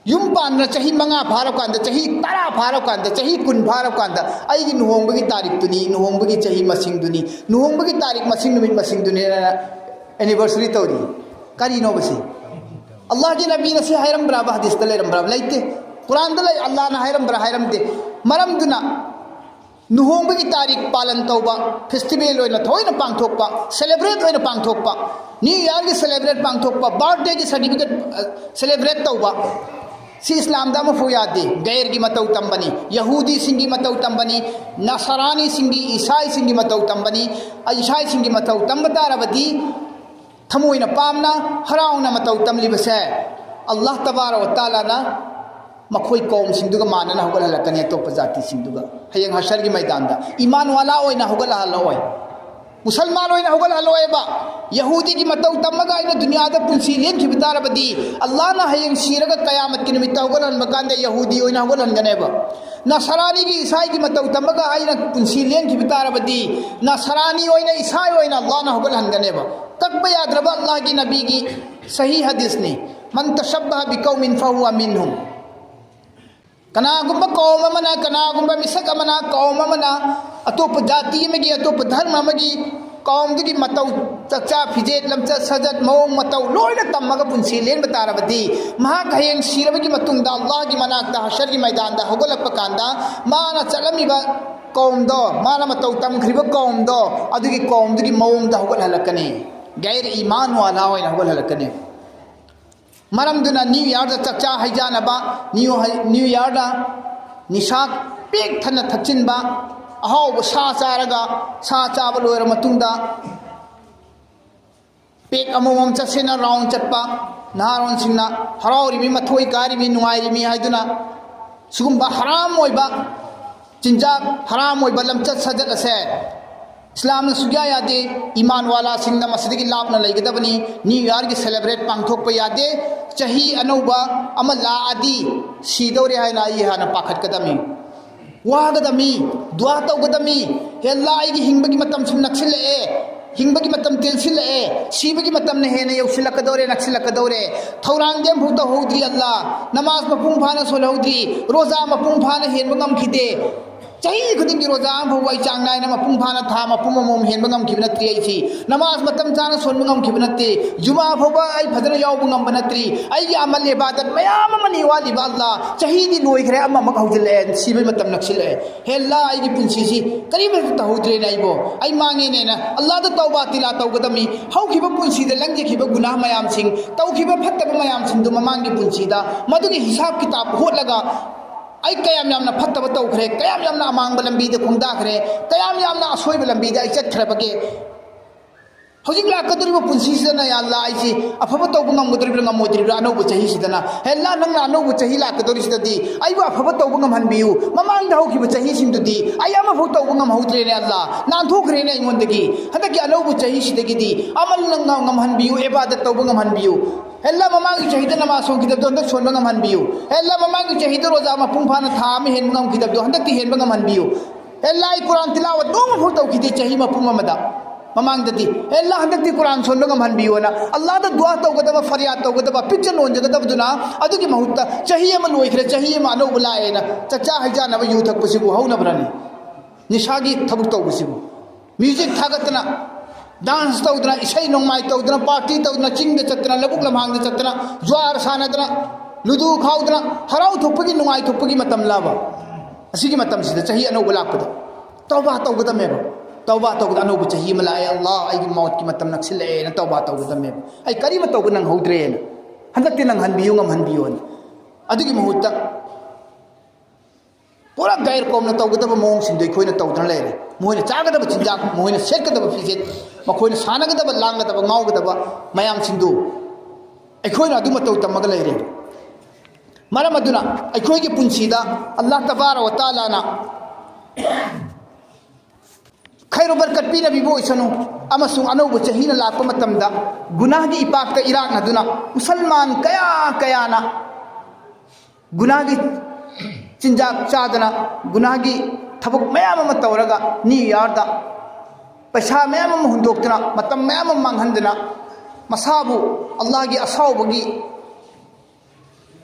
ꯌꯨꯝ ꯄꯥꯟꯗꯅ ꯆꯍꯤ ꯃꯉꯥ ꯐꯥꯔꯀꯥꯟꯗ, ꯆꯍꯤ ꯇꯔꯥ ꯐꯥꯔꯀꯥꯟꯗ, ꯆꯍꯤ ꯀꯨꯟ ꯐꯥꯔꯀꯥꯟꯗ ꯑꯩꯒꯤ ꯂꯨꯍꯣꯡꯕꯒꯤ ꯇꯥꯔꯤꯛꯇꯨꯅꯤ, ꯂꯨꯍꯣꯡꯕꯒꯤ ꯆꯍꯤ ꯃꯁꯤꯡꯗꯨꯅꯤ, ꯂꯨꯍꯣꯡꯕꯒꯤ ꯇꯥꯔꯤꯛ ꯃꯁꯤꯡ, ꯅꯨꯃꯤꯠ ꯃꯁꯤꯡꯗꯨꯅꯤ ꯑꯦꯅꯤꯚꯔꯁꯔꯤ ꯇꯧꯔꯤ꯫ ꯀꯔꯤꯅꯣꯕ ꯁꯤ? ꯑꯜꯂꯥꯍꯒꯤ ꯅꯕꯤꯅ ꯁꯤ ꯍꯥꯏꯔꯝꯕ꯭ꯔꯥꯕ? ꯍꯗꯤꯁꯇ ꯂꯩꯔꯝꯕ꯭ꯔꯥꯕ? ꯂꯩꯇꯦ꯫ ꯀꯨꯔꯥꯟꯗ ꯂꯩ, ꯑꯜꯂꯥꯍꯅ ꯍꯥꯏꯔꯝꯕ꯭ꯔꯥ? ꯍꯥꯏꯔꯝꯗꯦ꯫ ꯃꯔꯝꯗꯨꯅ ꯂꯨꯍꯣꯡꯕꯒꯤ ꯇꯥꯔꯤꯛ ꯄꯥꯂꯟ ꯇꯧꯕ, ꯐꯦꯁꯇꯤꯚꯦꯜ ꯑꯣꯏꯅ ꯊꯑꯣꯏꯅ ꯄꯥꯡꯊꯣꯛꯄ, ꯁꯦꯂꯦꯕ꯭ꯔꯦꯠ ꯑꯣꯏꯅ ꯄꯥꯡꯊꯣꯛꯄ, ꯅ꯭ꯌꯨ ꯏꯌꯥꯔꯒꯤ ꯁꯦꯂꯦꯕ꯭ꯔꯦꯠ ꯄꯥꯡꯊꯣꯛꯄ, ꯕꯥꯔꯊꯗꯦꯒꯤ ꯁꯥꯔꯇꯤꯐꯤꯀꯦꯠ, ꯑ, ꯁꯦꯂꯦꯕ꯭ꯔꯦꯠ ꯇꯧꯕ, ꯁꯤ ꯏꯁꯂꯥꯝꯗ ꯑꯃꯐꯥꯎ ꯌꯥꯗꯦ꯫ ꯒꯩꯔꯒꯤ ꯃꯇꯧ ꯇꯝꯕꯅꯤ, ꯌꯍꯨꯗꯤꯁꯤꯡꯒꯤ ꯃꯇꯧ ꯇꯝꯕꯅꯤ, ꯅꯁꯔꯥꯅꯤꯁꯤꯡꯒꯤ, ꯏꯁꯥꯏꯁꯤꯡꯒꯤ ꯃꯇꯧ ꯇꯝꯕꯅꯤ, ꯏꯁꯥꯏꯁꯤꯡꯒꯤ ꯃꯇꯧ ꯇꯝꯕ ꯇꯥꯔꯕꯗꯤ, ꯊꯃꯣꯏꯅ ꯄꯥꯝꯅ, ꯍꯔꯥꯎꯅ ꯃꯇꯧ ꯇꯝꯂꯤꯕꯁꯦ, ꯑꯜꯂꯥꯍ ꯇꯕꯥꯔꯛ ꯋ ꯇꯥꯂꯥꯅ ꯃꯈꯣꯏ ꯀꯧꯝꯁꯤꯡꯗꯨꯒ ꯃꯥꯟꯅꯅ ꯍꯧꯒꯠꯍꯜꯂꯛꯀꯅꯤ, ꯑꯇꯣꯞꯄ ꯖꯥꯇꯤꯁꯤꯡꯗꯨꯒ꯫ ꯍꯌꯦꯡ ꯍꯁꯔꯒꯤ ꯃꯩꯗꯥꯟꯗ ꯏꯃꯥꯟ ꯋꯥꯂꯥ ꯑꯣꯏꯅ ꯍꯧꯒꯠꯍꯜꯂꯛꯑꯣꯏ, ꯃꯨꯁꯜꯃꯥꯟ ꯑꯣꯏꯅ ꯍꯧꯒꯠꯍꯜꯂꯛꯑꯣꯏꯕ꯫ ꯌꯍꯨꯗꯤꯒꯤ ꯃꯇꯧ ꯇꯝꯃꯒ ꯑꯩꯅ ꯗꯨꯅꯤꯌꯥꯗ ꯄꯨꯟꯁꯤ ꯂꯦꯟꯈꯤꯕ ꯇꯥꯔꯕꯗꯤ, ꯑꯜꯂꯥꯍꯅ ꯍꯌꯦꯡ ꯁꯤꯔꯒ ꯀꯌꯥꯃꯠꯀꯤ ꯅꯨꯃꯤꯠꯇ ꯍꯧꯒꯠꯍꯟꯕ ꯀꯥꯟꯗ ꯌꯍꯨꯗꯤ ꯑꯣꯏꯅ ꯍꯧꯒꯠꯍꯟꯒꯅꯦꯕ꯫ ꯅꯁꯔꯥꯅꯤꯒꯤ, ꯏꯁꯥꯏꯒꯤ ꯃꯇꯧ ꯇꯝꯃꯒ ꯑꯩꯅ ꯄꯨꯟꯁꯤ ꯂꯦꯟꯈꯤꯕ ꯇꯥꯔꯕꯗꯤ, ꯅꯁꯔꯥꯅꯤ ꯑꯣꯏꯅ, ꯏꯁꯥꯏ ꯑꯣꯏꯅ ꯑꯜꯂꯥꯍꯅ ꯍꯧꯒꯠꯍꯟꯒꯅꯦꯕ꯫ ꯀꯛꯄ ꯌꯥꯗ꯭ꯔꯕ ꯑꯜꯂꯥꯍꯒꯤ ꯅꯕꯤꯒꯤ ꯁꯍꯤ ꯍꯗꯤꯁꯅꯤ, "ꯃꯟ ꯇꯁꯕꯕꯍ ꯕꯤꯀꯧꯃꯤꯟ ꯐꯍꯨꯋ ꯃꯤꯟꯍꯨꯝ"꯫ ꯀꯅꯥꯒꯨꯝꯕ ꯀꯧꯝ ꯑꯃꯅ, ꯀꯅꯥꯒꯨꯝꯕ ꯃꯤꯁꯛ ꯑꯃꯅ, ꯀꯧꯝ ꯑꯃꯅ ꯑꯇꯣꯞꯄ ꯖꯥꯇꯤ ꯑꯃꯒꯤ, ꯑꯇꯣꯞꯄ ꯙꯔꯃ ꯑꯃꯒꯤ ꯀꯧꯝꯗꯨꯒꯤ ꯃꯇꯧ, ꯆꯥꯛꯆꯥ ꯐꯤꯖꯦꯠ, ꯂꯝꯆꯠ ꯁꯥꯖꯠ, ꯃꯑꯣꯡ ꯃꯇꯧ ꯂꯣꯏꯅ ꯇꯝꯃꯒ ꯄꯨꯟꯁꯤ ꯂꯦꯟꯕ ꯇꯥꯔꯕꯗꯤ, ꯃꯍꯥꯛ ꯍꯌꯦꯡ ꯁꯤꯔꯕꯒꯤ ꯃꯇꯨꯡꯗ ꯑꯜꯂꯥꯍꯒꯤ ꯃꯅꯥꯛꯇ ꯍꯁꯔꯒꯤ ꯃꯩꯗꯥꯟꯗ ꯍꯧꯒꯠꯂꯛꯄ ꯀꯥꯟꯗ, ꯃꯥꯅ ꯆꯠꯂꯝꯃꯤꯕ ꯀꯧꯝꯗꯣ, ꯃꯥꯅ ꯃꯇꯧ ꯇꯝꯈ꯭ꯔꯤꯕ ꯀꯧꯝꯗꯣ, ꯑꯗꯨꯒꯤ ꯀꯧꯝꯗꯨꯒꯤ ꯃꯑꯣꯡꯗ ꯍꯧꯒꯠꯍꯜꯂꯛꯀꯅꯤ꯫ ꯒꯩꯔ ꯏꯃꯥꯟ ꯋꯥꯂꯥ ꯑꯣꯏꯅ ꯍꯧꯒꯠꯍꯜꯂꯛꯀꯅꯤ꯫ ꯃꯔꯝꯗꯨꯅ ꯅ꯭ꯌꯨ ꯏꯌꯥꯔꯗ ꯆꯥꯛꯆꯥ ꯍꯩꯖꯥꯅꯕ, ꯅ꯭ꯌꯨ ꯍꯩ-, ꯅ꯭ꯌꯨ ꯏꯌꯥꯔꯗ ꯅꯤꯁꯥ ꯄꯤꯛ ꯊꯟꯅ ꯊꯛꯆꯤꯟꯕ, ꯑꯍꯥꯎꯕ ꯁꯥ ꯆꯥꯔꯒ, ꯁꯥ ꯆꯥꯕ ꯂꯣꯏꯔ ꯃꯇꯨꯡꯗ ꯄꯦꯛ ꯑꯃꯃꯝ ꯆꯠꯁꯦꯅ ꯔꯥꯎꯟ ꯆꯠꯄ, ꯅꯍꯥꯔꯣꯟꯁꯤꯡꯅ ꯍꯔꯥꯎꯔꯤꯃꯤ, ꯃꯊꯣꯏ ꯀꯥꯔꯤꯃꯤ, ꯅꯨꯡꯉꯥꯏꯔꯤꯃꯤ ꯍꯥꯏꯗꯨꯅ ꯁꯤꯒꯨꯝꯕ ꯍꯔꯥꯝ ꯑꯣꯏꯕ ꯆꯤꯟꯖꯥꯛ, ꯍꯔꯥꯝ ꯑꯣꯏꯕ ꯂꯝꯆꯠ ꯁꯥꯖꯠ ꯑꯁꯦ ꯏꯁꯂꯥꯝꯅ ꯁꯨꯛꯌꯥ ꯌꯥꯗꯦ꯫ ꯏꯃꯥꯟ ꯋꯥꯂꯥꯁꯤꯡꯅ ꯃꯁꯤꯗꯒꯤ ꯂꯥꯞꯅ ꯂꯩꯒꯗꯕꯅꯤ꯫ ꯅ꯭ꯌꯨ ꯏꯌꯥꯔꯒꯤ ꯁꯦꯂꯦꯕ꯭ꯔꯦꯠ ꯄꯥꯡꯊꯣꯛꯄ ꯌꯥꯗꯦ꯫ ꯆꯍꯤ ꯑꯅꯧꯕ ꯑꯃ ꯂꯥꯛꯑꯗꯤ ꯁꯤꯗꯧꯔꯦ ꯍꯥꯏꯅ ꯑꯩ ꯍꯥꯟꯅ ꯄꯥꯈꯠꯀꯗꯕꯅꯤ꯫ ꯋꯥꯒꯗꯃꯤ, ꯗꯨꯋꯥ ꯇꯧꯒꯗꯃꯤ꯫ "ꯍꯦ ꯑꯜꯂꯥ, ꯑꯩꯒꯤ ꯍꯤꯡꯕꯒꯤ ꯃꯇꯝ ꯁꯨꯝ ꯅꯛꯁꯤꯜꯂꯛꯑꯦ, ꯍꯤꯡꯕꯒꯤ ꯃꯇꯝ ꯇꯦꯟꯁꯤꯜꯂꯛꯑꯦ, ꯁꯤꯕꯒꯤ ꯃꯇꯝꯅ ꯍꯦꯟꯅ ꯌꯧꯁꯤꯜꯂꯛꯀꯗꯧꯔꯦ, ꯅꯛꯁꯤꯜꯂꯛꯀꯗꯧꯔꯦ꯫ ꯊꯧꯔꯥꯡꯗꯤ ꯑꯃꯐꯥꯎ ꯇꯧꯍꯧꯗ꯭ꯔꯤ ꯑꯜꯂꯥ, ꯅꯃꯥꯖ ꯃꯄꯨꯡ ꯐꯥꯅ ꯁꯣꯜꯍꯧꯗ꯭ꯔꯤ, ꯔꯣꯖꯥ ꯃꯄꯨꯡ ꯐꯥꯅ ꯍꯦꯟꯕ ꯉꯝꯈꯤꯗꯦ꯫ ꯆꯍꯤ ꯈꯨꯗꯤꯡꯒꯤ ꯔꯣꯖꯥ ꯑꯃꯐꯥꯎ ꯑꯩ ꯆꯥꯡ ꯅꯥꯏꯅ ꯃꯄꯨꯡ ꯐꯥꯅ ꯊꯥ ꯃꯄꯨꯝ ꯑꯃꯃꯝ ꯍꯦꯟꯕ ꯉꯝꯈꯤꯕ ꯅꯠꯇ꯭ꯔꯤ ꯑꯩꯁꯤ꯫ ꯅꯃꯥꯖ ꯃꯇꯝ ꯆꯥꯅ ꯁꯣꯟꯕ ꯉꯝꯈꯤꯕ ꯅꯠꯇꯦ꯫ ꯖꯨꯃꯥ ꯐꯥꯎꯕ ꯑꯩ ꯐꯖꯅ ꯌꯥꯎꯕ ꯉꯝꯕ ꯅꯠꯇ꯭ꯔꯤ꯫ ꯑꯩꯒꯤ ꯑꯃꯜ ꯏꯕꯥꯗꯠ ꯃꯌꯥꯝ ꯑꯃꯅꯤ ꯋꯥꯠꯂꯤꯕ ꯑꯜꯂꯥ꯫ ꯆꯍꯤꯗꯤ ꯂꯣꯏꯈ꯭ꯔꯦ, ꯑꯃꯃꯛ ꯍꯧꯖꯤꯜꯂꯛꯑꯦ, ꯁꯤꯕꯒꯤ ꯃꯇꯝ ꯅꯛꯁꯤꯜꯂꯛꯑꯦ꯫ ꯍꯦ ꯑꯜꯂꯥ, ꯑꯩꯒꯤ ꯄꯨꯟꯁꯤꯁꯤ ꯀꯔꯤꯃꯠꯇ ꯇꯧꯍꯧꯗ꯭ꯔꯦꯅꯦ ꯑꯩꯕꯣ꯫ ꯑꯩ ꯃꯥꯡꯉꯦꯅꯦꯅ ꯑꯜꯂꯥꯗ ꯇꯧꯕꯥ ꯇꯤꯂꯥ ꯇꯧꯒꯗꯕꯅꯤ꯫ ꯍꯧꯈꯤꯕ ꯄꯨꯟꯁꯤꯗ ꯂꯪꯈꯤꯈꯤꯕ ꯒꯨꯅꯥꯍ ꯃꯌꯥꯝꯁꯤꯡ, ꯇꯧꯈꯤꯕ ꯐꯠꯇꯕ ꯃꯌꯥꯝꯁꯤꯡꯗꯨ ꯃꯃꯥꯡꯒꯤ ꯄꯨꯟꯁꯤꯗ ꯃꯗꯨꯒꯤ ꯍꯤꯁꯥꯕ ꯀꯤꯇꯥꯕ ꯍꯣꯠꯂꯒ ꯑꯩ ꯀꯌꯥꯝ ꯌꯥꯝꯅ ꯐꯠꯇꯕ ꯇꯧꯈ꯭ꯔꯦ, ꯀꯌꯥꯝ ꯌꯥꯝꯅ ꯑꯃꯥꯡꯕ ꯂꯝꯕꯤꯗ ꯈꯣꯡꯗꯥꯈ꯭ꯔꯦ, ꯀꯌꯥꯝ ꯌꯥꯝꯅ ꯑꯁꯣꯏꯕ ꯂꯝꯕꯤꯗ ꯑꯩ ꯆꯠꯈ꯭ꯔꯕꯒꯦ꯫ ꯍꯧꯖꯤꯛ ꯂꯥꯛꯀꯗꯧꯔꯤꯕ ꯄꯨꯟꯁꯤꯁꯤꯗꯅ, ꯌꯥ ꯑꯜꯂꯥ, ꯑꯩꯁꯤ ꯑꯐꯕ ꯇꯧꯕ ꯉꯝꯒꯗꯧꯔꯤꯕ꯭ꯔꯥ ꯉꯝꯃꯣꯏꯗꯧꯔꯤꯕ꯭ꯔꯥ? ꯑꯅꯧꯕ ꯆꯍꯤꯁꯤꯗꯅ, ꯍꯦ ꯑꯜꯂꯥ, ꯅꯪꯅ ꯑꯅꯧꯕ ꯆꯍꯤ ꯂꯥꯛꯀꯗꯧꯔꯤꯁꯤꯗꯗꯤ ꯑꯩꯕꯨ ꯑꯐꯕ ꯇꯧꯕ ꯉꯝꯍꯟꯕꯤꯌꯨ, ꯃꯃꯥꯡꯗ ꯍꯧꯈꯤꯕ ꯆꯍꯤꯁꯤꯡꯗꯨꯗꯤ ꯑꯩ ꯑꯃꯐꯥꯎ ꯇꯧꯕ ꯉꯝꯍꯧꯗ꯭ꯔꯦꯅꯦ ꯑꯜꯂꯥ, ꯅꯥꯟꯊꯣꯛꯈ꯭ꯔꯦꯅꯦ ꯑꯩꯉꯣꯟꯗꯒꯤ꯫ ꯍꯟꯗꯛꯀꯤ ꯑꯅꯧꯕ ꯆꯍꯤꯁꯤꯗꯒꯤꯗꯤ ꯑꯃꯜ ꯅꯪꯅ ꯉꯝꯍꯟꯕꯤꯌꯨ, ꯏꯕꯥꯗꯠ ꯇꯧꯕ ꯉꯝꯍꯟꯕꯤꯌꯨ꯫ ꯍꯦ ꯑꯜꯂꯥ, ꯃꯃꯥꯡꯒꯤ ꯆꯍꯤꯗ ꯅꯃꯥꯖ ꯁꯣꯟꯈꯤꯗꯕꯗꯣ ꯍꯟꯗꯛ ꯁꯣꯟꯕ ꯉꯝꯍꯟꯕꯤꯌꯨ꯫ ꯍꯦ ꯑꯜꯂꯥ, ꯃꯃꯥꯡꯒꯤ ꯆꯍꯤꯗ ꯔꯣꯖꯥ ꯃꯄꯨꯡ ꯐꯥꯅ ꯊꯥ ꯑꯃ ꯍꯦꯟꯕ ꯉꯝꯈꯤꯗꯕꯗꯣ ꯍꯟꯗꯛꯇꯤ ꯍꯦꯟꯕ ꯉꯝꯍꯟꯕꯤꯌꯨ꯫ ꯍꯦ ꯑꯜꯂꯥ, ꯑꯩ ꯀꯨꯔꯥꯟ ꯇꯤꯂꯥꯋꯠ ꯅꯣꯡꯃꯐꯥꯎ ꯇꯧꯈꯤꯗꯦ ꯆꯍꯤ ꯃꯄꯨꯝ ꯑꯃꯗ꯫ ꯃꯃꯥꯡꯗꯗꯤ, "ꯍꯦ ꯑꯜꯂꯥ, ꯍꯟꯗꯛꯇꯤ ꯀꯨꯔꯥꯟ ꯁꯣꯟꯕ ꯉꯝꯍꯟꯕꯤꯌꯣꯅ" ꯑꯜꯂꯥꯗ ꯗꯨꯋꯥ ꯇꯧꯒꯗꯕ, ꯐꯔꯤꯌꯥꯗ ꯇꯧꯒꯗꯕ, ꯄꯤꯛꯆ ꯅꯣꯟꯖꯒꯗꯕꯗꯨꯅ, ꯑꯗꯨꯒꯤ ꯃꯍꯨꯠꯇ ꯆꯍꯤ ꯑꯃ ꯂꯣꯏꯈ꯭ꯔꯦ, ꯆꯍꯤ ꯑꯃ ꯑꯅꯧꯕ ꯂꯥꯛꯑꯦꯅ ꯆꯥꯛꯆꯥ ꯍꯩꯖꯥꯅꯕ ꯌꯨ ꯊꯛꯄꯁꯤꯕꯨ ꯍꯧꯅꯕ꯭ꯔꯅꯤ? ꯅꯤꯁꯥꯒꯤ ꯊꯕꯛ ꯇꯧꯕꯁꯤꯕꯨ, ꯃ꯭ꯌꯨꯖꯤꯛ ꯊꯥꯒꯠꯇꯅ, ꯗꯥꯟꯁ ꯇꯧꯗꯅ, ꯏꯁꯩ ꯅꯣꯡꯃꯥꯏ ꯇꯧꯗꯅ, ꯄꯥꯔꯇꯤ ꯇꯧꯗꯅ, ꯆꯤꯡꯗ ꯆꯠꯇꯅ, ꯂꯧꯕꯨꯛ ꯂꯝꯍꯥꯡꯗ ꯆꯠꯇꯅ, ꯖ꯭ꯋꯥꯔ ꯁꯥꯟꯅꯗꯅ, ꯂꯨꯗꯨ ꯈꯥꯎꯗꯅ, ꯍꯔꯥꯎ ꯊꯣꯛꯄꯒꯤ, ꯅꯨꯡꯉꯥꯏ ꯊꯣꯛꯄꯒꯤ ꯃꯇꯝ ꯂꯥꯕ? ꯑꯁꯤꯒꯤ ꯃꯇꯝꯁꯤꯗ, ꯆꯍꯤ ꯑꯅꯧꯕ ꯂꯥꯛꯄꯗ ꯇꯧꯕꯥ ꯇꯧꯒꯗꯕꯅꯦꯕ꯫ ꯇꯧꯕꯥ ꯇꯧꯕꯗ ꯑꯅꯧꯕ ꯆꯍꯤ ꯑꯃ ꯂꯥꯛꯑꯦ, "ꯑꯜꯂꯥ, ꯑꯩꯒꯤ ꯃꯧꯠꯀꯤ ꯃꯇꯝ ꯅꯛꯁꯤꯜꯂꯛꯑꯦꯅ" ꯇꯧꯕꯥ ꯇꯧꯒꯗꯕꯅꯦꯕ꯫ "ꯑꯩ ꯀꯔꯤꯃ ꯇꯧꯕ ꯅꯪꯍꯧꯗ꯭ꯔꯦꯅ, ꯍꯟꯗꯛꯇꯤ ꯅꯪꯍꯟꯕꯤꯌꯨ, ꯉꯝꯍꯟꯕꯤꯌꯨꯅ"꯫ ꯑꯗꯨꯒꯤ ꯃꯍꯨꯠꯇ ꯄꯨꯔꯥ ꯒꯥꯏꯔ ꯀꯣꯝꯅ ꯇꯧꯒꯗꯕ ꯃꯑꯣꯡꯁꯤꯡꯗꯣ ꯑꯩꯈꯣꯏꯅ ꯇꯧꯗꯅ ꯂꯩꯔꯦ꯫ ꯃꯈꯣꯏꯅ ꯆꯥꯒꯗꯕ ꯆꯤꯟꯖꯥꯛ, ꯃꯈꯣꯏꯅ ꯁꯦꯠꯀꯗꯕ ꯐꯤꯖꯦꯠ, ꯃꯈꯣꯏꯅ ꯁꯥꯟꯅꯒꯗꯕ, ꯂꯥꯡꯒꯗꯕ, ꯉꯥꯎꯒꯗꯕ ꯃꯌꯥꯝꯁꯤꯡꯗꯨ ꯑꯩꯈꯣꯏꯅ ꯑꯗꯨ ꯃꯇꯧ ꯇꯝꯃꯒ ꯂꯩꯔꯦ꯫ ꯃꯔꯝ ꯑꯗꯨꯅ ꯑꯩꯈꯣꯏꯒꯤ ꯄꯨꯟꯁꯤꯗ ꯑꯜꯂꯥꯍ ꯇꯕꯥꯔꯛ ꯋ ꯇꯥꯂꯥꯅ ꯈꯩꯔꯨ ꯕꯔꯀꯠ ꯄꯤꯅꯕꯤꯕ ꯑꯣꯏꯁꯅꯨ, ꯑꯃꯁꯨꯡ ꯑꯅꯧꯕ ꯆꯍꯤꯅ ꯂꯥꯛꯄ ꯃꯇꯝꯗ ꯒꯨꯅꯥꯍꯒꯤ ꯏꯄꯥꯛꯇ ꯏꯔꯥꯛꯅꯗꯨꯅ ꯃꯨꯁꯜꯃꯥꯟ ꯀꯌꯥ ꯀꯌꯥꯅ ꯒꯨꯅꯥꯍꯒꯤ ꯆꯤꯟꯖꯥꯛ ꯆꯥꯗꯅ, ꯒꯨꯅꯥꯒꯤ ꯊꯕꯛ ꯃꯌꯥꯝ ꯑꯃ ꯇꯧꯔꯒ, ꯅ꯭ꯌꯨ ꯌꯥꯔꯗ ꯄꯩꯁꯥ ꯃꯌꯥꯝ ꯑꯃ ꯍꯨꯟꯗꯣꯛꯇꯨꯅ, ꯃꯇꯝ ꯃꯌꯥꯝ ꯑꯃ ꯃꯥꯡꯍꯟꯗꯅ, ꯃꯁꯥꯕꯨ ꯑꯜꯂꯥꯍꯒꯤ ꯑꯁꯥꯎꯕꯒꯤ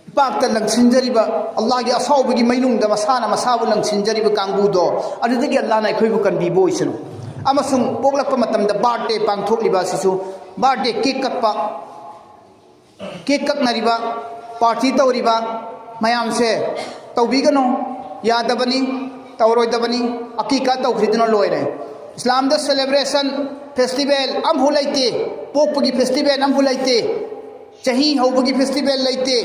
ꯏꯄꯥꯛꯇ ꯂꯪꯁꯤꯟꯖꯔꯤꯕ, ꯑꯜꯂꯥꯍꯒꯤ ꯑꯁꯥꯎꯕꯒꯤ ꯃꯩꯅꯨꯡꯗ ꯃꯁꯥꯅ ꯃꯁꯥꯕꯨ ꯂꯪꯁꯤꯟꯖꯔꯤꯕ ꯀꯥꯡꯕꯨꯗꯣ, ꯑꯗꯨꯗꯒꯤ ꯑꯜꯂꯥꯍꯅ ꯑꯩꯈꯣꯏꯕꯨ ꯀꯟꯕꯤꯕ ꯑꯣꯏꯁꯅꯨ꯫ ꯑꯃꯁꯨꯡ ꯄꯣꯛꯂꯛꯄ ꯃꯇꯝꯗ ꯕꯥꯔꯊꯗꯦ ꯄꯥꯡꯊꯣꯛꯂꯤꯕ ꯑꯁꯤꯁꯨ, ꯕꯥꯔꯊꯗꯦ ꯀꯦꯛ ꯀꯛꯄ, ꯀꯦꯛ ꯀꯛꯅꯔꯤꯕ, ꯄꯥꯔꯇꯤ ꯇꯧꯔꯤꯕ ꯃꯌꯥꯝꯁꯦ ꯇꯧꯕꯤꯒꯅꯨ, ꯌꯥꯗꯕꯅꯤ, ꯇꯧꯔꯣꯏꯗꯕꯅꯤ꯫ ꯑꯀꯤꯀꯥ ꯇꯧꯈ꯭ꯔꯤꯗꯨꯅ ꯂꯣꯏꯔꯦ꯫ ꯏꯁꯂꯥꯝꯗ ꯁꯦꯂꯦꯕ꯭ꯔꯦꯁꯟ, ꯐꯦꯁꯇꯤꯚꯦꯜ ꯑꯃꯐꯥꯎ ꯂꯩꯇꯦ꯫ ꯄꯣꯛꯄꯒꯤ ꯐꯦꯁꯇꯤꯚꯦꯜ ꯑꯃꯐꯥꯎ ꯂꯩꯇꯦ꯫ ꯆꯍꯤ ꯍꯧꯕꯒꯤ ꯐꯦꯁꯇꯤꯚꯦꯜ ꯂꯩꯇꯦ꯫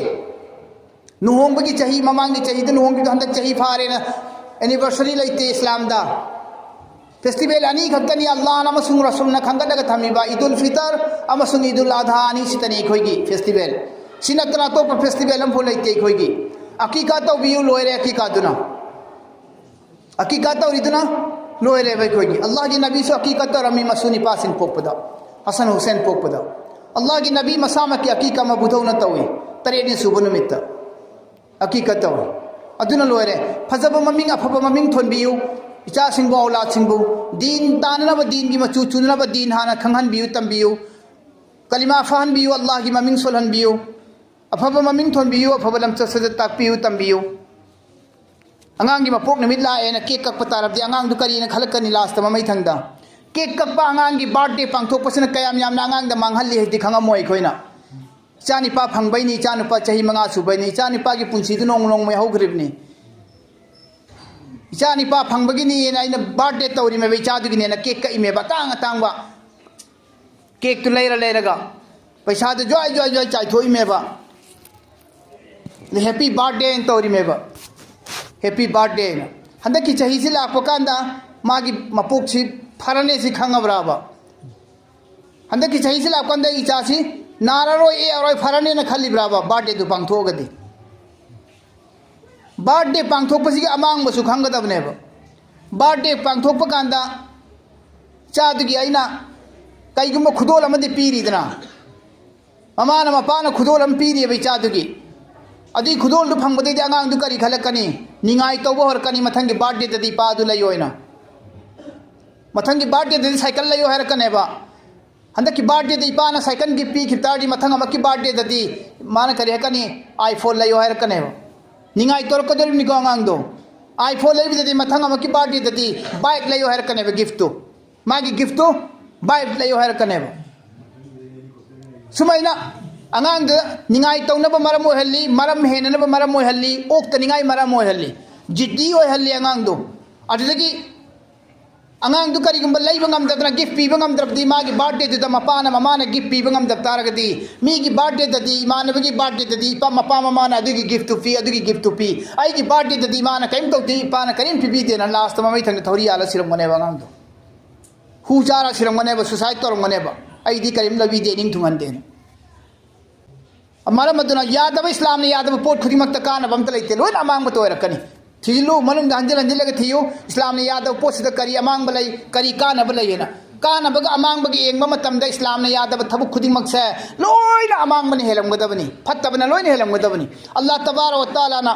ꯂꯨꯍꯣꯡꯕꯒꯤ ꯆꯍꯤ, ꯃꯃꯥꯡꯒꯤ ꯆꯍꯤꯗ ꯂꯨꯍꯣꯡꯈꯤꯕꯗꯣ ꯍꯟꯗꯛ ꯆꯍꯤ ꯐꯥꯔꯦꯅ ꯑꯦꯅꯤꯚꯔꯁꯔꯤ ꯂꯩꯇꯦ ꯏꯁꯂꯥꯝꯗ꯫ ꯐꯦꯁꯇꯤꯚꯦꯜ ꯑꯅꯤ ꯈꯛꯇꯅꯤ ꯑꯜꯂꯥꯍꯅ ꯑꯃꯁꯨꯡ ꯔꯁꯨꯜꯅ ꯈꯟꯒꯠꯂꯒ ꯊꯝꯃꯤꯕ, ꯏꯗꯨꯜ ꯐꯤꯇꯔ ꯑꯃꯁꯨꯡ ꯏꯗꯨꯜ ꯑꯙꯥ ꯑꯅꯤꯁꯤꯇꯅꯤ ꯑꯩꯈꯣꯏꯒꯤ ꯐꯦꯁꯇꯤꯚꯦꯜ꯫ ꯁꯤ ꯅꯠꯇꯅ ꯑꯇꯣꯞꯄ ꯐꯦꯁꯇꯤꯚꯦꯜ ꯑꯃꯐꯥꯎ ꯂꯩꯇꯦ ꯑꯩꯈꯣꯏꯒꯤ꯫ ꯑꯀꯤꯀꯥ ꯇꯧꯕꯤꯌꯨ, ꯂꯣꯏꯔꯦ ꯑꯀꯤꯀꯥꯗꯨꯅ꯫ ꯑꯀꯤꯀꯥ ꯇꯧꯔꯤꯗꯨꯅ ꯂꯣꯏꯔꯦꯕ ꯑꯩꯈꯣꯏꯒꯤ꯫ ꯑꯜꯂꯥꯍꯒꯤ ꯅꯕꯤꯁꯨ ꯑꯀꯤꯀꯥ ꯇꯧꯔꯝꯃꯤ ꯃꯁꯨ ꯅꯤꯄꯥꯁꯤꯡ ꯄꯣꯛꯄꯗ, ꯍꯁꯟ ꯍꯨꯁꯦꯟ ꯄꯣꯛꯄꯗ꯫ ꯑꯜꯂꯥꯍꯒꯤ ꯅꯕꯤ ꯃꯁꯥꯃꯛꯀꯤ ꯑꯀꯤꯀꯥ ꯃꯕꯨꯙꯧꯅ ꯇꯧꯏ, ꯇꯔꯦꯠꯅꯤ ꯁꯨꯕ ꯅꯨꯃꯤꯠꯇ꯫ ꯑꯀꯤꯀꯥ ꯇꯧꯏ꯫ ꯑꯗꯨꯅ ꯂꯣꯏꯔꯦ꯫ ꯐꯖꯕ ꯃꯃꯤꯡ, ꯑꯐꯕ ꯃꯃꯤꯡ ꯊꯣꯟꯕꯤꯌꯨ꯫ ꯏꯆꯥꯁꯤꯡꯕꯨ, ꯑꯧꯂꯥꯗꯁꯤꯡꯕꯨ ꯗꯤꯟ ꯇꯥꯟꯅꯅꯕ, ꯗꯤꯟꯒꯤ ꯃꯆꯨ ꯆꯨꯅꯅꯕ ꯗꯤꯟ ꯍꯥꯟꯅ ꯈꯪꯍꯟꯕꯤꯌꯨ, ꯇꯝꯕꯤꯌꯨ꯫ ꯀꯂꯤꯃꯥ ꯐꯥꯍꯟꯕꯤꯌꯨ, ꯑꯜꯂꯥꯍꯒꯤ ꯃꯃꯤꯡ ꯁꯣꯜꯍꯟꯕꯤꯌꯨ꯫ ꯑꯐꯕ ꯃꯃꯤꯡ ꯊꯣꯟꯕꯤꯌꯨ, ꯑꯐꯕ ꯂꯝꯆꯠ ꯁꯥꯖꯠ ꯇꯥꯛꯄꯤꯌꯨ, ꯇꯝꯕꯤꯌꯨ꯫ ꯑꯉꯥꯡꯒꯤ ꯃꯄꯣꯛ ꯅꯨꯃꯤꯠ ꯂꯥꯛꯑꯦꯅ ꯀꯦꯛ ꯀꯛꯄ ꯇꯥꯔꯕꯗꯤ ꯑꯉꯥꯡꯗꯨ ꯀꯔꯤꯅ ꯈꯜꯂꯛꯀꯅꯤ ꯂꯥꯁꯇ ꯃꯃꯩꯊꯪꯗ? ꯀꯦꯛ ꯀꯛꯄ, ꯑꯉꯥꯡꯒꯤ ꯕꯥꯔꯊꯗꯦ ꯄꯥꯡꯊꯣꯛꯄꯁꯤꯅ ꯀꯌꯥꯝ ꯌꯥꯝꯅ ꯑꯉꯥꯡꯗ ꯃꯥꯡꯍꯜꯂꯤ ꯍꯥꯏꯕꯗꯤ ꯈꯪꯉꯝꯃꯣꯏ ꯑꯩꯈꯣꯏꯅ꯫ ꯏꯆꯥ ꯅꯤꯄꯥ ꯐꯪꯕꯩꯅꯤ, ꯏꯆꯥ ꯅꯨꯄꯥ ꯆꯍꯤ ꯃꯉꯥ ꯁꯨꯕꯩꯅꯤ, ꯏꯆꯥ ꯅꯤꯄꯥꯒꯤ ꯄꯨꯟꯁꯤꯗꯨ ꯅꯣꯡꯃ ꯅꯣꯡꯃꯩ ꯍꯧꯈ꯭ꯔꯤꯕꯅꯤ꯫ ꯏꯆꯥ ꯅꯤꯄꯥ ꯐꯪꯕꯒꯤꯅꯤꯅ ꯑꯩꯅ ꯕꯥꯔꯊꯗꯦ ꯇꯧꯔꯤꯃꯦꯕ, ꯏꯆꯥꯗꯨꯒꯤꯅꯦꯅ ꯀꯦꯛ ꯀꯛꯏꯃꯦꯕ, ꯑꯇꯥꯡ ꯑꯇꯥꯡꯕ ꯀꯦꯛꯇꯨ ꯂꯩꯔ ꯂꯩꯔꯒ ꯄꯩꯁꯥꯗꯨ ꯖ꯭ꯋꯥꯏ ꯖ꯭ꯋꯥꯏ ꯖ꯭ꯋꯥꯏ ꯆꯥꯏꯊꯣꯛꯏꯃꯦꯕ꯫ ꯍꯦꯄꯤ ꯕꯥꯔꯊꯗꯦꯅ ꯇꯧꯔꯤꯃꯦꯕ꯫ ꯍꯦꯄꯤ ꯕꯥꯔꯊꯗꯦꯅ꯫ ꯍꯟꯗꯛꯀꯤ ꯆꯍꯤꯁꯤ ꯂꯥꯛꯄ ꯀꯥꯟꯗ ꯃꯥꯒꯤ ꯃꯄꯣꯛꯁꯤ ꯐꯔꯅꯤ ꯁꯤ ꯈꯪꯉꯕ꯭ꯔꯥꯕ? ꯍꯟꯗꯛꯀꯤ ꯆꯍꯤꯁꯤ ꯂꯥꯛꯄ ꯀꯥꯟꯗ ꯑꯩ ꯏꯆꯥꯁꯤ ꯅꯥꯔꯔꯣꯏ, ꯌꯦꯛꯑꯔꯣꯏ, ꯐꯔꯅꯤꯅ ꯈꯜꯂꯤꯕ꯭ꯔꯥꯕ, ꯕꯥꯔꯊꯗꯦꯗꯨ ꯄꯥꯡꯊꯣꯛꯑꯒꯗꯤ? ꯕꯥꯔꯊꯗꯦ ꯄꯥꯡꯊꯣꯛꯄꯁꯤꯒꯤ ꯑꯃꯥꯡꯕꯁꯨ ꯈꯪꯒꯗꯕꯅꯦꯕ꯫ ꯕꯥꯔꯊꯗꯦ ꯄꯥꯡꯊꯣꯛꯄ ꯀꯥꯟꯗ ꯏꯆꯥꯗꯨꯒꯤ ꯑꯩꯅ ꯀꯩꯒꯨꯝꯕ ꯈꯨꯗꯣꯜ ꯑꯃꯗꯤ ꯄꯤꯔꯤꯗꯅ, ꯃꯃꯥꯅ ꯃꯄꯥꯅ ꯈꯨꯗꯣꯜ ꯑꯃ ꯄꯤꯔꯤꯑꯕ ꯏꯆꯥꯗꯨꯒꯤ꯫ ꯑꯗꯨꯒꯤ ꯈꯨꯗꯣꯜꯗꯨ ꯐꯪꯕꯗꯩꯗꯤ ꯑꯉꯥꯡꯗꯨ ꯀꯔꯤ ꯈꯜꯂꯛꯀꯅꯤ? ꯅꯤꯡꯉꯥꯏ ꯇꯧꯕ ꯍꯧꯔꯛꯀꯅꯤ꯫ ꯃꯊꯪꯒꯤ ꯕꯥꯔꯊꯗꯦꯗꯗꯤ ꯏꯄꯥꯗꯨ ꯂꯩꯌꯣꯅ, ꯃꯊꯪꯒꯤ ꯕꯥꯔꯊꯗꯦꯗꯗꯤ ꯁꯥꯏꯀꯜ ꯂꯩꯌꯣ ꯍꯥꯏꯔꯛꯀꯅꯦꯕ꯫ ꯍꯟꯗꯛꯀꯤ ꯕꯥꯔꯊꯗꯦꯗ ꯏꯄꯥꯅ ꯁꯥꯏꯀꯜ ꯒꯤꯐ ꯄꯤꯈꯤꯕ ꯇꯥꯔꯗꯤ, ꯃꯊꯪ ꯑꯃꯨꯛꯀꯤ ꯕꯥꯔꯊꯗꯦꯗꯗꯤ ꯃꯥꯅ ꯀꯔꯤ ꯍꯥꯏꯔꯛꯀꯅꯤ? ꯑꯥꯏꯐꯣꯟ ꯂꯩꯌꯣ ꯍꯥꯏꯔꯛꯀꯅꯦꯕ꯫ ꯅꯤꯡꯉꯥꯏ ꯇꯧꯔꯛꯀꯗꯧꯔꯤꯕꯅꯤꯀꯣ ꯑꯉꯥꯡꯗꯣ꯫ ꯑꯥꯏꯐꯣꯟ ꯂꯩꯕꯗꯗꯤ ꯃꯊꯪ ꯑꯃꯨꯛꯀꯤ ꯕꯥꯔꯊꯗꯦꯗꯗꯤ ꯕꯥꯏꯛ ꯂꯩꯌꯣ ꯍꯥꯏꯔꯛꯀꯅꯦꯕ꯫ ꯒꯤꯐꯇꯨ, ꯃꯥꯒꯤ ꯒꯤꯐꯇꯨ ꯕꯥꯏꯛ ꯂꯩꯌꯣ ꯍꯥꯏꯔꯛꯀꯅꯦꯕ꯫ ꯁꯨꯃꯥꯏꯅ ꯑꯉꯥꯡꯗ ꯅꯤꯡꯉꯥꯏ ꯇꯧꯅꯕ ꯃꯔꯝ ꯑꯣꯏꯍꯜꯂꯤ, ꯃꯔꯝ ꯍꯦꯟꯅꯅꯕ ꯃꯔꯝ ꯑꯣꯏꯍꯜꯂꯤ, ꯑꯣꯛꯇꯅꯤꯡꯉꯥꯏ ꯃꯔꯝ ꯑꯣꯏꯍꯜꯂꯤ, ꯖꯤꯗꯤ ꯑꯣꯏꯍꯜꯂꯤ ꯑꯉꯥꯡꯗꯣ꯫ ꯑꯗꯨꯗꯒꯤ ꯑꯉꯥꯡꯗꯨ ꯀꯔꯤꯒꯨꯝꯕ ꯂꯩꯕ ꯉꯝꯗꯗꯅ, ꯒꯤꯐ ꯄꯤꯕ ꯉꯝꯗ꯭ꯔꯕꯗꯤ, ꯃꯥꯒꯤ ꯕꯥꯔꯊꯗꯦꯗꯨꯗ ꯃꯄꯥꯅ ꯃꯃꯥꯅ ꯒꯤꯐ ꯄꯤꯕ ꯉꯝꯗꯕ ꯇꯥꯔꯒꯗꯤ, ꯃꯤꯒꯤ ꯕꯥꯔꯊꯗꯦꯗꯗꯤ, ꯏꯃꯥꯟꯅꯕꯒꯤ ꯕꯥꯔꯊꯗꯦꯗꯗꯤ ꯏꯄꯥ, ꯃꯄꯥ ꯃꯃꯥꯅ ꯑꯗꯨꯒꯤ ꯒꯤꯐꯇꯨ ꯄꯤ, ꯑꯗꯨꯒꯤ ꯒꯤꯐꯇꯨ ꯄꯤ, ꯑꯩꯒꯤ ꯕꯥꯔꯊꯗꯦꯗꯗꯤ ꯏꯃꯥꯅ ꯀꯔꯤꯝ ꯇꯧꯗꯦ, ꯏꯄꯥꯅ ꯀꯔꯤꯝ ꯄꯤꯕꯤꯗꯦꯅ ꯂꯥꯁꯇ ꯃꯃꯩ ꯊꯪꯗ ꯊꯧꯔꯤ ꯌꯥꯜꯂ ꯁꯤꯔꯝꯒꯅꯦꯕ ꯑꯉꯥꯡꯗꯣ꯫ ꯍꯨ ꯆꯥꯔ ꯁꯤꯔꯝꯒꯅꯦꯕ, ꯁꯨꯁꯥꯏꯠ ꯇꯧꯔꯝꯒꯅꯦꯕ, ꯑꯩꯗꯤ ꯀꯔꯤꯝ ꯂꯧꯕꯤꯗꯦ, ꯏꯅꯤꯡ ꯊꯨꯡꯍꯟꯗꯦꯅ꯫ ꯃꯔꯝ ꯑꯗꯨꯅ ꯌꯥꯗꯕ, ꯏꯁꯂꯥꯝꯅ ꯌꯥꯗꯕ ꯄꯣꯠ ꯈꯨꯗꯤꯡꯃꯛꯇ ꯀꯥꯟꯅꯕ ꯑꯝꯇ ꯂꯩꯇꯦ, ꯂꯣꯏꯅ ꯑꯃꯥꯡꯕꯇ ꯑꯣꯏꯔꯛꯀꯅꯤ꯫ ꯊꯤꯖꯤꯜꯂꯨ, ꯃꯅꯨꯡꯗ ꯍꯟꯖꯤꯜ ꯍꯟꯖꯤꯜꯂꯒ ꯊꯤꯌꯨ, ꯏꯁꯂꯥꯝꯅ ꯌꯥꯗꯕ ꯄꯣꯠꯁꯤꯗ ꯀꯔꯤ ꯑꯃꯥꯡꯕ ꯂꯩ, ꯀꯔꯤ ꯀꯥꯟꯅꯕ ꯂꯩ ꯍꯥꯏꯅ꯫ ꯀꯥꯟꯅꯕꯒ ꯑꯃꯥꯡꯕꯒ ꯌꯦꯡꯕ ꯃꯇꯝꯗ, ꯏꯁꯂꯥꯝꯅ ꯌꯥꯗꯕ ꯊꯕꯛ ꯈꯨꯗꯤꯡꯃꯛꯁꯦ ꯂꯣꯏꯅ ꯑꯃꯥꯡꯕꯅ ꯍꯦꯜꯂꯝꯒꯗꯕꯅꯤ, ꯐꯠꯇꯕꯅ ꯂꯣꯏꯅ ꯍꯦꯜꯂꯝꯒꯗꯕꯅꯤ꯫ ꯑꯜꯂꯥꯍ ꯇꯕꯥꯔꯛ ꯋ ꯇꯥꯂꯥꯅ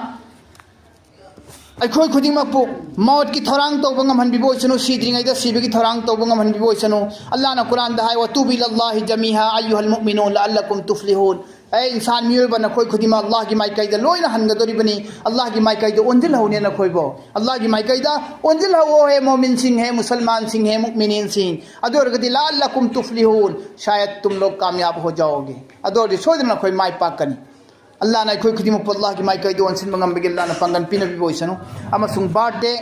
ꯑꯩꯈꯣꯏ ꯈꯨꯗꯤꯡꯃꯛꯄꯨ ꯃꯧꯠꯀꯤ ꯊꯧꯔꯥꯡ ꯇꯧꯕ ꯉꯝꯍꯟꯕꯤꯕ ꯑꯣꯏꯁꯅꯨ, ꯁꯤꯗ꯭ꯔꯤꯉꯩꯗ ꯁꯤꯕꯒꯤ ꯊꯧꯔꯥꯡ ꯇꯧꯕ ꯉꯝꯍꯟꯕꯤꯕ ꯑꯣꯏꯁꯅꯨ꯫ ꯑꯜꯂꯥꯍꯅ ꯀꯨꯔꯥꯟꯗ ꯍꯥꯏ, "ꯋꯇꯨꯕꯨ ꯏꯂꯜꯂꯥꯍꯤ ꯖꯃꯤꯑꯥ ꯑꯌꯨꯍꯜ ꯃꯨꯑꯃꯤꯅꯨꯟ ꯂꯑꯜꯂꯀꯨꯝ ꯇꯨꯐ꯭ꯂꯤꯍꯨꯟ"꯫ ꯑꯦ ꯏꯟꯁꯥꯟ ꯃꯤꯑꯣꯏꯕ, ꯅꯈꯣꯏ ꯈꯨꯗꯤꯡꯃꯛ ꯑꯜꯂꯥꯍꯒꯤ ꯃꯥꯏꯀꯩꯗ ꯂꯣꯏꯅ ꯍꯟꯒꯗꯧꯔꯤꯕꯅꯤ꯫ ꯑꯜꯂꯥꯍꯒꯤ ꯃꯥꯏꯀꯩꯗ ꯑꯣꯟꯁꯤꯜꯍꯧꯅꯦ ꯅꯈꯣꯏꯕꯨ꯫ ꯑꯜꯂꯥꯍꯒꯤ ꯃꯥꯏꯀꯩꯗ ꯑꯣꯟꯁꯤꯜꯍꯧꯑꯣ, ꯍꯦ ꯃꯣꯃꯤꯟꯁꯤꯡ, ꯍꯦ ꯃꯨꯁꯜꯃꯥꯟꯁꯤꯡ, ꯍꯦ ꯃꯨꯑꯃꯤꯅꯤꯟꯁꯤꯡ꯫ ꯑꯗꯨ ꯑꯣꯏꯔꯒꯗꯤ "ꯂꯑꯜꯂꯀꯨꯝ ꯇꯨꯐ꯭ꯂꯤꯍꯨꯟ", ꯁꯥꯌꯗ ꯇꯨꯝ ꯂꯣꯒ ꯀꯥꯃꯌꯥꯕ ꯍꯣ ꯖꯥꯑꯣꯒꯦ꯫ ꯑꯗꯨ ꯑꯣꯏꯔꯗꯤ ꯁꯣꯏꯗꯅ ꯑꯩꯈꯣꯏ ꯃꯥꯏ ꯄꯥꯛꯀꯅꯤ꯫ ꯑꯜꯂꯥꯍꯅ ꯑꯩꯈꯣꯏ ꯈꯨꯗꯤꯡꯃꯛꯄꯨ ꯑꯜꯂꯥꯍꯒꯤ ꯃꯥꯏꯀꯩꯗ ꯑꯣꯟꯁꯤꯟꯕ ꯉꯝꯕꯒꯤ ꯑꯜꯂꯥꯍꯅ ꯄꯥꯡꯒꯜ ꯄꯤꯅꯕꯤꯕ ꯑꯣꯏꯁꯅꯨ꯫ ꯑꯃꯁꯨꯡ ꯕꯥꯔꯊꯗꯦ,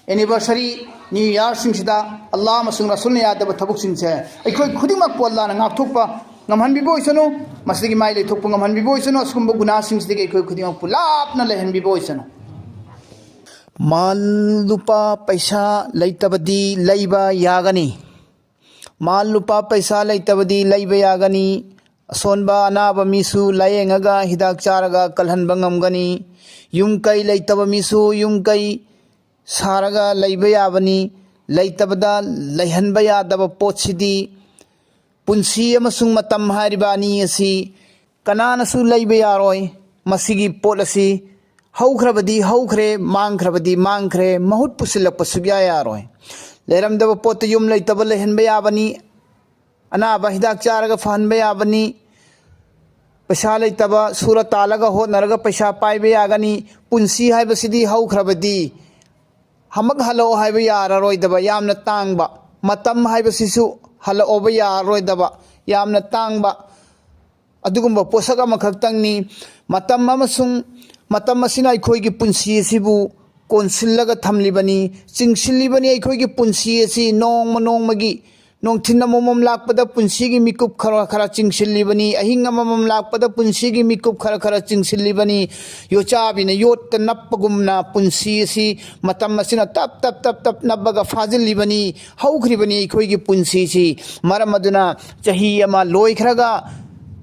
ꯑꯦꯅꯤꯚꯔꯁꯔꯤ, ꯅ꯭ꯌꯨ ꯏꯌꯥꯔꯁꯤꯡꯁꯤꯗ ꯑꯜꯂꯥꯍ ꯑꯃꯁꯨꯡ ꯔꯁꯨꯜꯅ ꯌꯥꯗꯕ ꯊꯕꯛꯁꯤꯡꯁꯦ ꯑꯩꯈꯣꯏ ꯈꯨꯗꯤꯡꯃꯛꯄꯨ ꯑꯜꯂꯥꯍꯅ ꯉꯥꯛꯊꯣꯛꯄ ꯉꯝꯍꯟꯕꯤꯕ ꯑꯣꯏꯁꯅꯨ꯫ ꯃꯁꯤꯗꯒꯤ ꯃꯥꯏ ꯂꯩꯊꯣꯛꯄ ꯉꯝꯍꯟꯕꯤꯕ ꯑꯣꯏꯁꯅꯨ꯫ ꯑꯁꯤꯒꯨꯝꯕ ꯒꯨꯅꯥꯁꯤꯡꯁꯤꯗꯒꯤ ꯑꯩꯈꯣꯏ ꯈꯨꯗꯤꯡꯃꯛꯄꯨ ꯂꯥꯞꯅ ꯂꯩꯍꯟꯕꯤꯕ ꯑꯣꯏꯁꯅꯨ꯫ ꯃꯥꯜ ꯂꯨꯄꯥ ꯄꯩꯁꯥ ꯂꯩꯇꯕꯗꯤ ꯂꯩꯕ ꯌꯥꯒꯅꯤ꯫ ꯃꯥꯜ ꯂꯨꯄꯥ ꯄꯩꯁꯥ ꯂꯩꯇꯕꯗꯤ ꯂꯩꯕ ꯌꯥꯒꯅꯤ꯫ ꯑꯁꯣꯟꯕ ꯑꯅꯥꯕ ꯃꯤꯁꯨ ꯂꯥꯌꯦꯡꯉꯒ ꯍꯤꯗꯥꯛ ꯆꯥꯔꯒ ꯀꯜꯍꯟꯕ ꯉꯝꯒꯅꯤ꯫ ꯌꯨꯝ ꯀꯩ ꯂꯩꯇꯕ ꯃꯤꯁꯨ ꯌꯨꯝ ꯀꯩ ꯁꯥꯔꯒ ꯂꯩꯕ ꯌꯥꯕꯅꯤ꯫ ꯂꯩꯇꯕꯗ ꯂꯩꯍꯟꯕ ꯌꯥꯗꯕ ꯄꯣꯠꯁꯤꯗꯤ ꯄꯨꯟꯁꯤ ꯑꯃꯁꯨꯡ ꯃꯇꯝ ꯍꯥꯏꯔꯤꯕ ꯑꯅꯤ ꯑꯁꯤ ꯀꯅꯥꯅꯁꯨ ꯂꯩꯕ ꯌꯥꯔꯣꯏ꯫ ꯃꯁꯤꯒꯤ ꯄꯣꯠ ꯑꯁꯤ ꯍꯧꯈ꯭ꯔꯕꯗꯤ ꯍꯧꯈ꯭ꯔꯦ, ꯃꯥꯡꯈ꯭ꯔꯕꯗꯤ ꯃꯥꯡꯈ꯭ꯔꯦ, ꯃꯍꯨꯠ ꯄꯨꯁꯤꯜꯂꯛꯄ ꯁꯨꯛꯌꯥ ꯌꯥꯔꯣꯏ꯫ ꯂꯩꯔꯝꯗꯕ ꯄꯣꯠꯇ ꯌꯨꯝ ꯂꯩꯇꯕ ꯂꯩꯍꯟꯕ ꯌꯥꯕꯅꯤ, ꯑꯅꯥꯕ ꯍꯤꯗꯥꯛ ꯆꯥꯔꯒ ꯐꯍꯟꯕ ꯌꯥꯕꯅꯤ, ꯄꯩꯁꯥ ꯂꯩꯇꯕ ꯁꯨꯔ ꯇꯥꯜꯂꯒ ꯍꯣꯠꯅꯔꯒ ꯄꯩꯁꯥ ꯄꯥꯏꯕ ꯌꯥꯒꯅꯤ꯫ ꯄꯨꯟꯁꯤ ꯍꯥꯏꯕꯁꯤꯗꯤ ꯍꯧꯈ꯭ꯔꯕꯗꯤ ꯑꯃꯨꯛ ꯍꯜꯂꯛꯑꯣ ꯍꯥꯏꯕ ꯌꯥꯔꯔꯣꯏꯗꯕ, ꯌꯥꯝꯅ ꯇꯥꯡꯕ꯫ ꯃꯇꯝ ꯍꯥꯏꯕꯁꯤꯁꯨ ꯍꯜꯂꯛꯑꯣꯕ ꯌꯥꯔꯔꯣꯏꯗꯕ, ꯌꯥꯝꯅ ꯇꯥꯡꯕ ꯑꯗꯨꯒꯨꯝꯕ ꯄꯣꯠꯁꯛ ꯑꯃꯈꯛꯇꯪꯅꯤ꯫ ꯃꯇꯝ ꯑꯃꯁꯨꯡ ꯃꯇꯝ ꯑꯁꯤꯅ ꯑꯩꯈꯣꯏꯒꯤ ꯄꯨꯟꯁꯤ ꯑꯁꯤꯕꯨ ꯀꯣꯟꯁꯤꯜꯂꯒ ꯊꯝꯂꯤꯕꯅꯤ, ꯆꯤꯡꯁꯤꯜꯂꯤꯕꯅꯤ꯫ ꯑꯩꯈꯣꯏꯒꯤ ꯄꯨꯟꯁꯤ ꯑꯁꯤ ꯅꯣꯡꯃ ꯅꯣꯡꯃꯒꯤ, ꯅꯨꯡꯊꯤꯜ ꯑꯃꯃꯝ ꯂꯥꯛꯄꯗ ꯄꯨꯟꯁꯤꯒꯤ ꯃꯤꯀꯨꯞ ꯈꯔ ꯈꯔ ꯆꯤꯡꯁꯤꯜꯂꯤꯕꯅꯤ, ꯑꯍꯤꯡ ꯑꯃꯃꯝ ꯂꯥꯛꯄꯗ ꯄꯨꯟꯁꯤꯒꯤ ꯃꯤꯀꯨꯞ ꯈꯔ ꯈꯔ ꯆꯤꯡꯁꯤꯜꯂꯤꯕꯅꯤ꯫ ꯌꯣꯠꯆꯥꯕꯤꯅ ꯌꯣꯠꯇ ꯅꯞꯄꯒꯨꯝꯅ ꯄꯨꯟꯁꯤ ꯑꯁꯤ ꯃꯇꯝ ꯑꯁꯤꯅ ꯇꯞ ꯇꯞ ꯇꯞ ꯇꯞ ꯅꯞꯄꯒ ꯐꯥꯖꯤꯜꯂꯤꯕꯅꯤ꯫ ꯍꯧꯈ꯭ꯔꯤꯕꯅꯤ ꯑꯩꯈꯣꯏꯒꯤ ꯄꯨꯟꯁꯤꯁꯤ꯫ ꯃꯔꯝ ꯑꯗꯨꯅ ꯆꯍꯤ ꯑꯃ ꯂꯣꯏꯈ꯭ꯔꯒ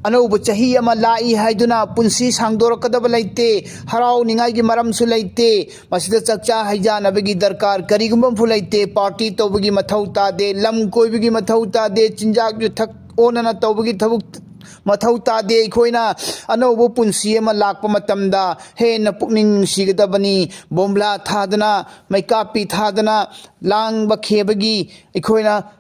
ꯑꯅꯧꯕ ꯆꯍꯤ ꯑꯃ ꯂꯥꯛꯏ ꯍꯥꯏꯗꯨꯅ ꯄꯨꯟꯁꯤ ꯁꯥꯡꯗꯣꯔꯛꯀꯗꯕ ꯂꯩꯇꯦ, ꯍꯔꯥꯎꯅꯤꯡꯉꯥꯏꯒꯤ ꯃꯔꯝꯁꯨ ꯂꯩꯇꯦ꯫ ꯃꯁꯤꯗ ꯆꯥꯛꯆꯥ ꯍꯩꯖꯥꯅꯕꯒꯤ ꯗꯔꯀꯥꯔ ꯀꯔꯤꯒꯨꯝꯕ ꯑꯃꯐꯥꯎ ꯂꯩꯇꯦ, ꯄꯥꯔꯇꯤ ꯇꯧꯕꯒꯤ ꯃꯊꯧ ꯇꯥꯗꯦ, ꯂꯝ ꯀꯣꯏꯕꯒꯤ ꯃꯊꯧ ꯇꯥꯗꯦ, ꯆꯤꯟꯖꯥꯛ ꯌꯨꯊꯛ ꯑꯣꯟꯅꯅ ꯇꯧꯕꯒꯤ ꯊꯕꯛ ꯃꯊꯧ ꯇꯥꯗꯦ꯫ ꯑꯩꯈꯣꯏꯅ ꯑꯅꯧꯕ ꯄꯨꯟꯁꯤ ꯑꯃ ꯂꯥꯛꯄ ꯃꯇꯝꯗ ꯍꯦꯟꯅ ꯄꯨꯛꯅꯤꯡ ꯅꯨꯡꯁꯤꯒꯗꯕꯅꯤ꯫ ꯕꯣꯝꯕ꯭ꯂꯥ ꯊꯥꯗꯅ, ꯃꯩꯀꯥꯞꯄꯤ ꯊꯥꯗꯅ ꯂꯥꯡꯕ ꯈꯦꯕꯒꯤ ꯑꯩꯈꯣꯏꯅ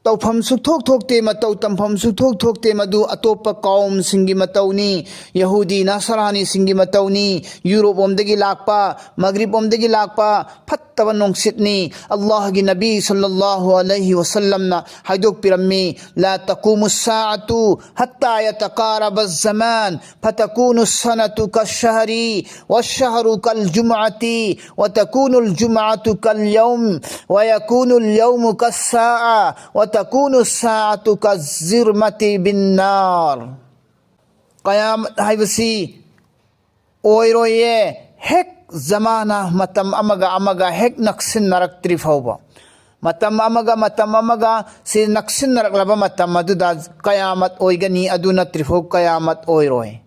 ꯇꯧꯐꯝ ꯁꯨꯛꯊꯣꯛ ꯊꯣꯛꯇꯦ, ꯃꯇꯧ ꯇꯝꯐꯝ ꯁꯨꯛꯊꯣꯛ ꯊꯣꯛꯇꯦ꯫ ꯃꯗꯨ ꯑꯇꯣꯞꯄ ꯀꯥꯎꯝꯁꯤꯡꯒꯤ ꯃꯇꯧꯅꯤ꯫ ꯌꯍꯨꯗꯤ ꯅꯁꯔꯥꯅꯤꯁꯤꯡꯒꯤ ꯃꯇꯧꯅꯤ꯫ ꯌꯨꯔꯣꯞ ꯂꯣꯝꯗꯒꯤ ꯂꯥꯛꯄ, ꯃꯒ꯭ꯔꯤꯕ ꯂꯣꯝꯗꯒꯤ ꯂꯥꯛꯄ ꯐꯠꯇꯕ ꯅꯨꯡꯁꯤꯠꯅꯤ꯫ ꯑꯜꯂꯥꯍꯒꯤ ꯅꯕꯤ ꯁꯜꯂꯜꯂꯥꯍꯨ ꯑꯂꯩꯍꯤ ꯋꯁꯜꯂꯝꯅ ꯍꯥꯏꯗꯣꯛꯄꯤꯔꯝꯃꯤ, لا تقوم الساعة حتى يتقارب الزمان فتكون السنة كالشهر والشهر كالجمعة وتكون الجمعة كاليوم ويكون اليوم كالساعة وتكون الساعة كالزرمة بالنار. ꯀꯌꯥꯃꯠ ꯍꯥꯏꯕꯁꯤ ꯑꯣꯏꯔꯣꯏꯌꯦ, ꯍꯦꯛ ꯖꯃꯥꯅꯥ ꯃꯇꯝ ꯑꯃꯒ ꯑꯃꯒ ꯍꯦꯛ ꯅꯛꯁꯤꯟꯅꯔꯛꯇ꯭ꯔꯤ ꯐꯥꯎꯕ꯫ ꯃꯇꯝ ꯑꯃꯒ ꯃꯇꯝ ꯑꯃꯒ ꯁꯤ ꯅꯛꯁꯤꯟꯅꯔꯛꯂꯕ ꯃꯇꯝ ꯑꯗꯨꯗ ꯀꯌꯥꯃꯠ ꯑꯣꯏꯒꯅꯤ, ꯑꯗꯨ ꯅꯠꯇ꯭ꯔꯤꯐꯥꯎ ꯀꯌꯥꯃꯠ ꯑꯣꯏꯔꯣꯏ꯫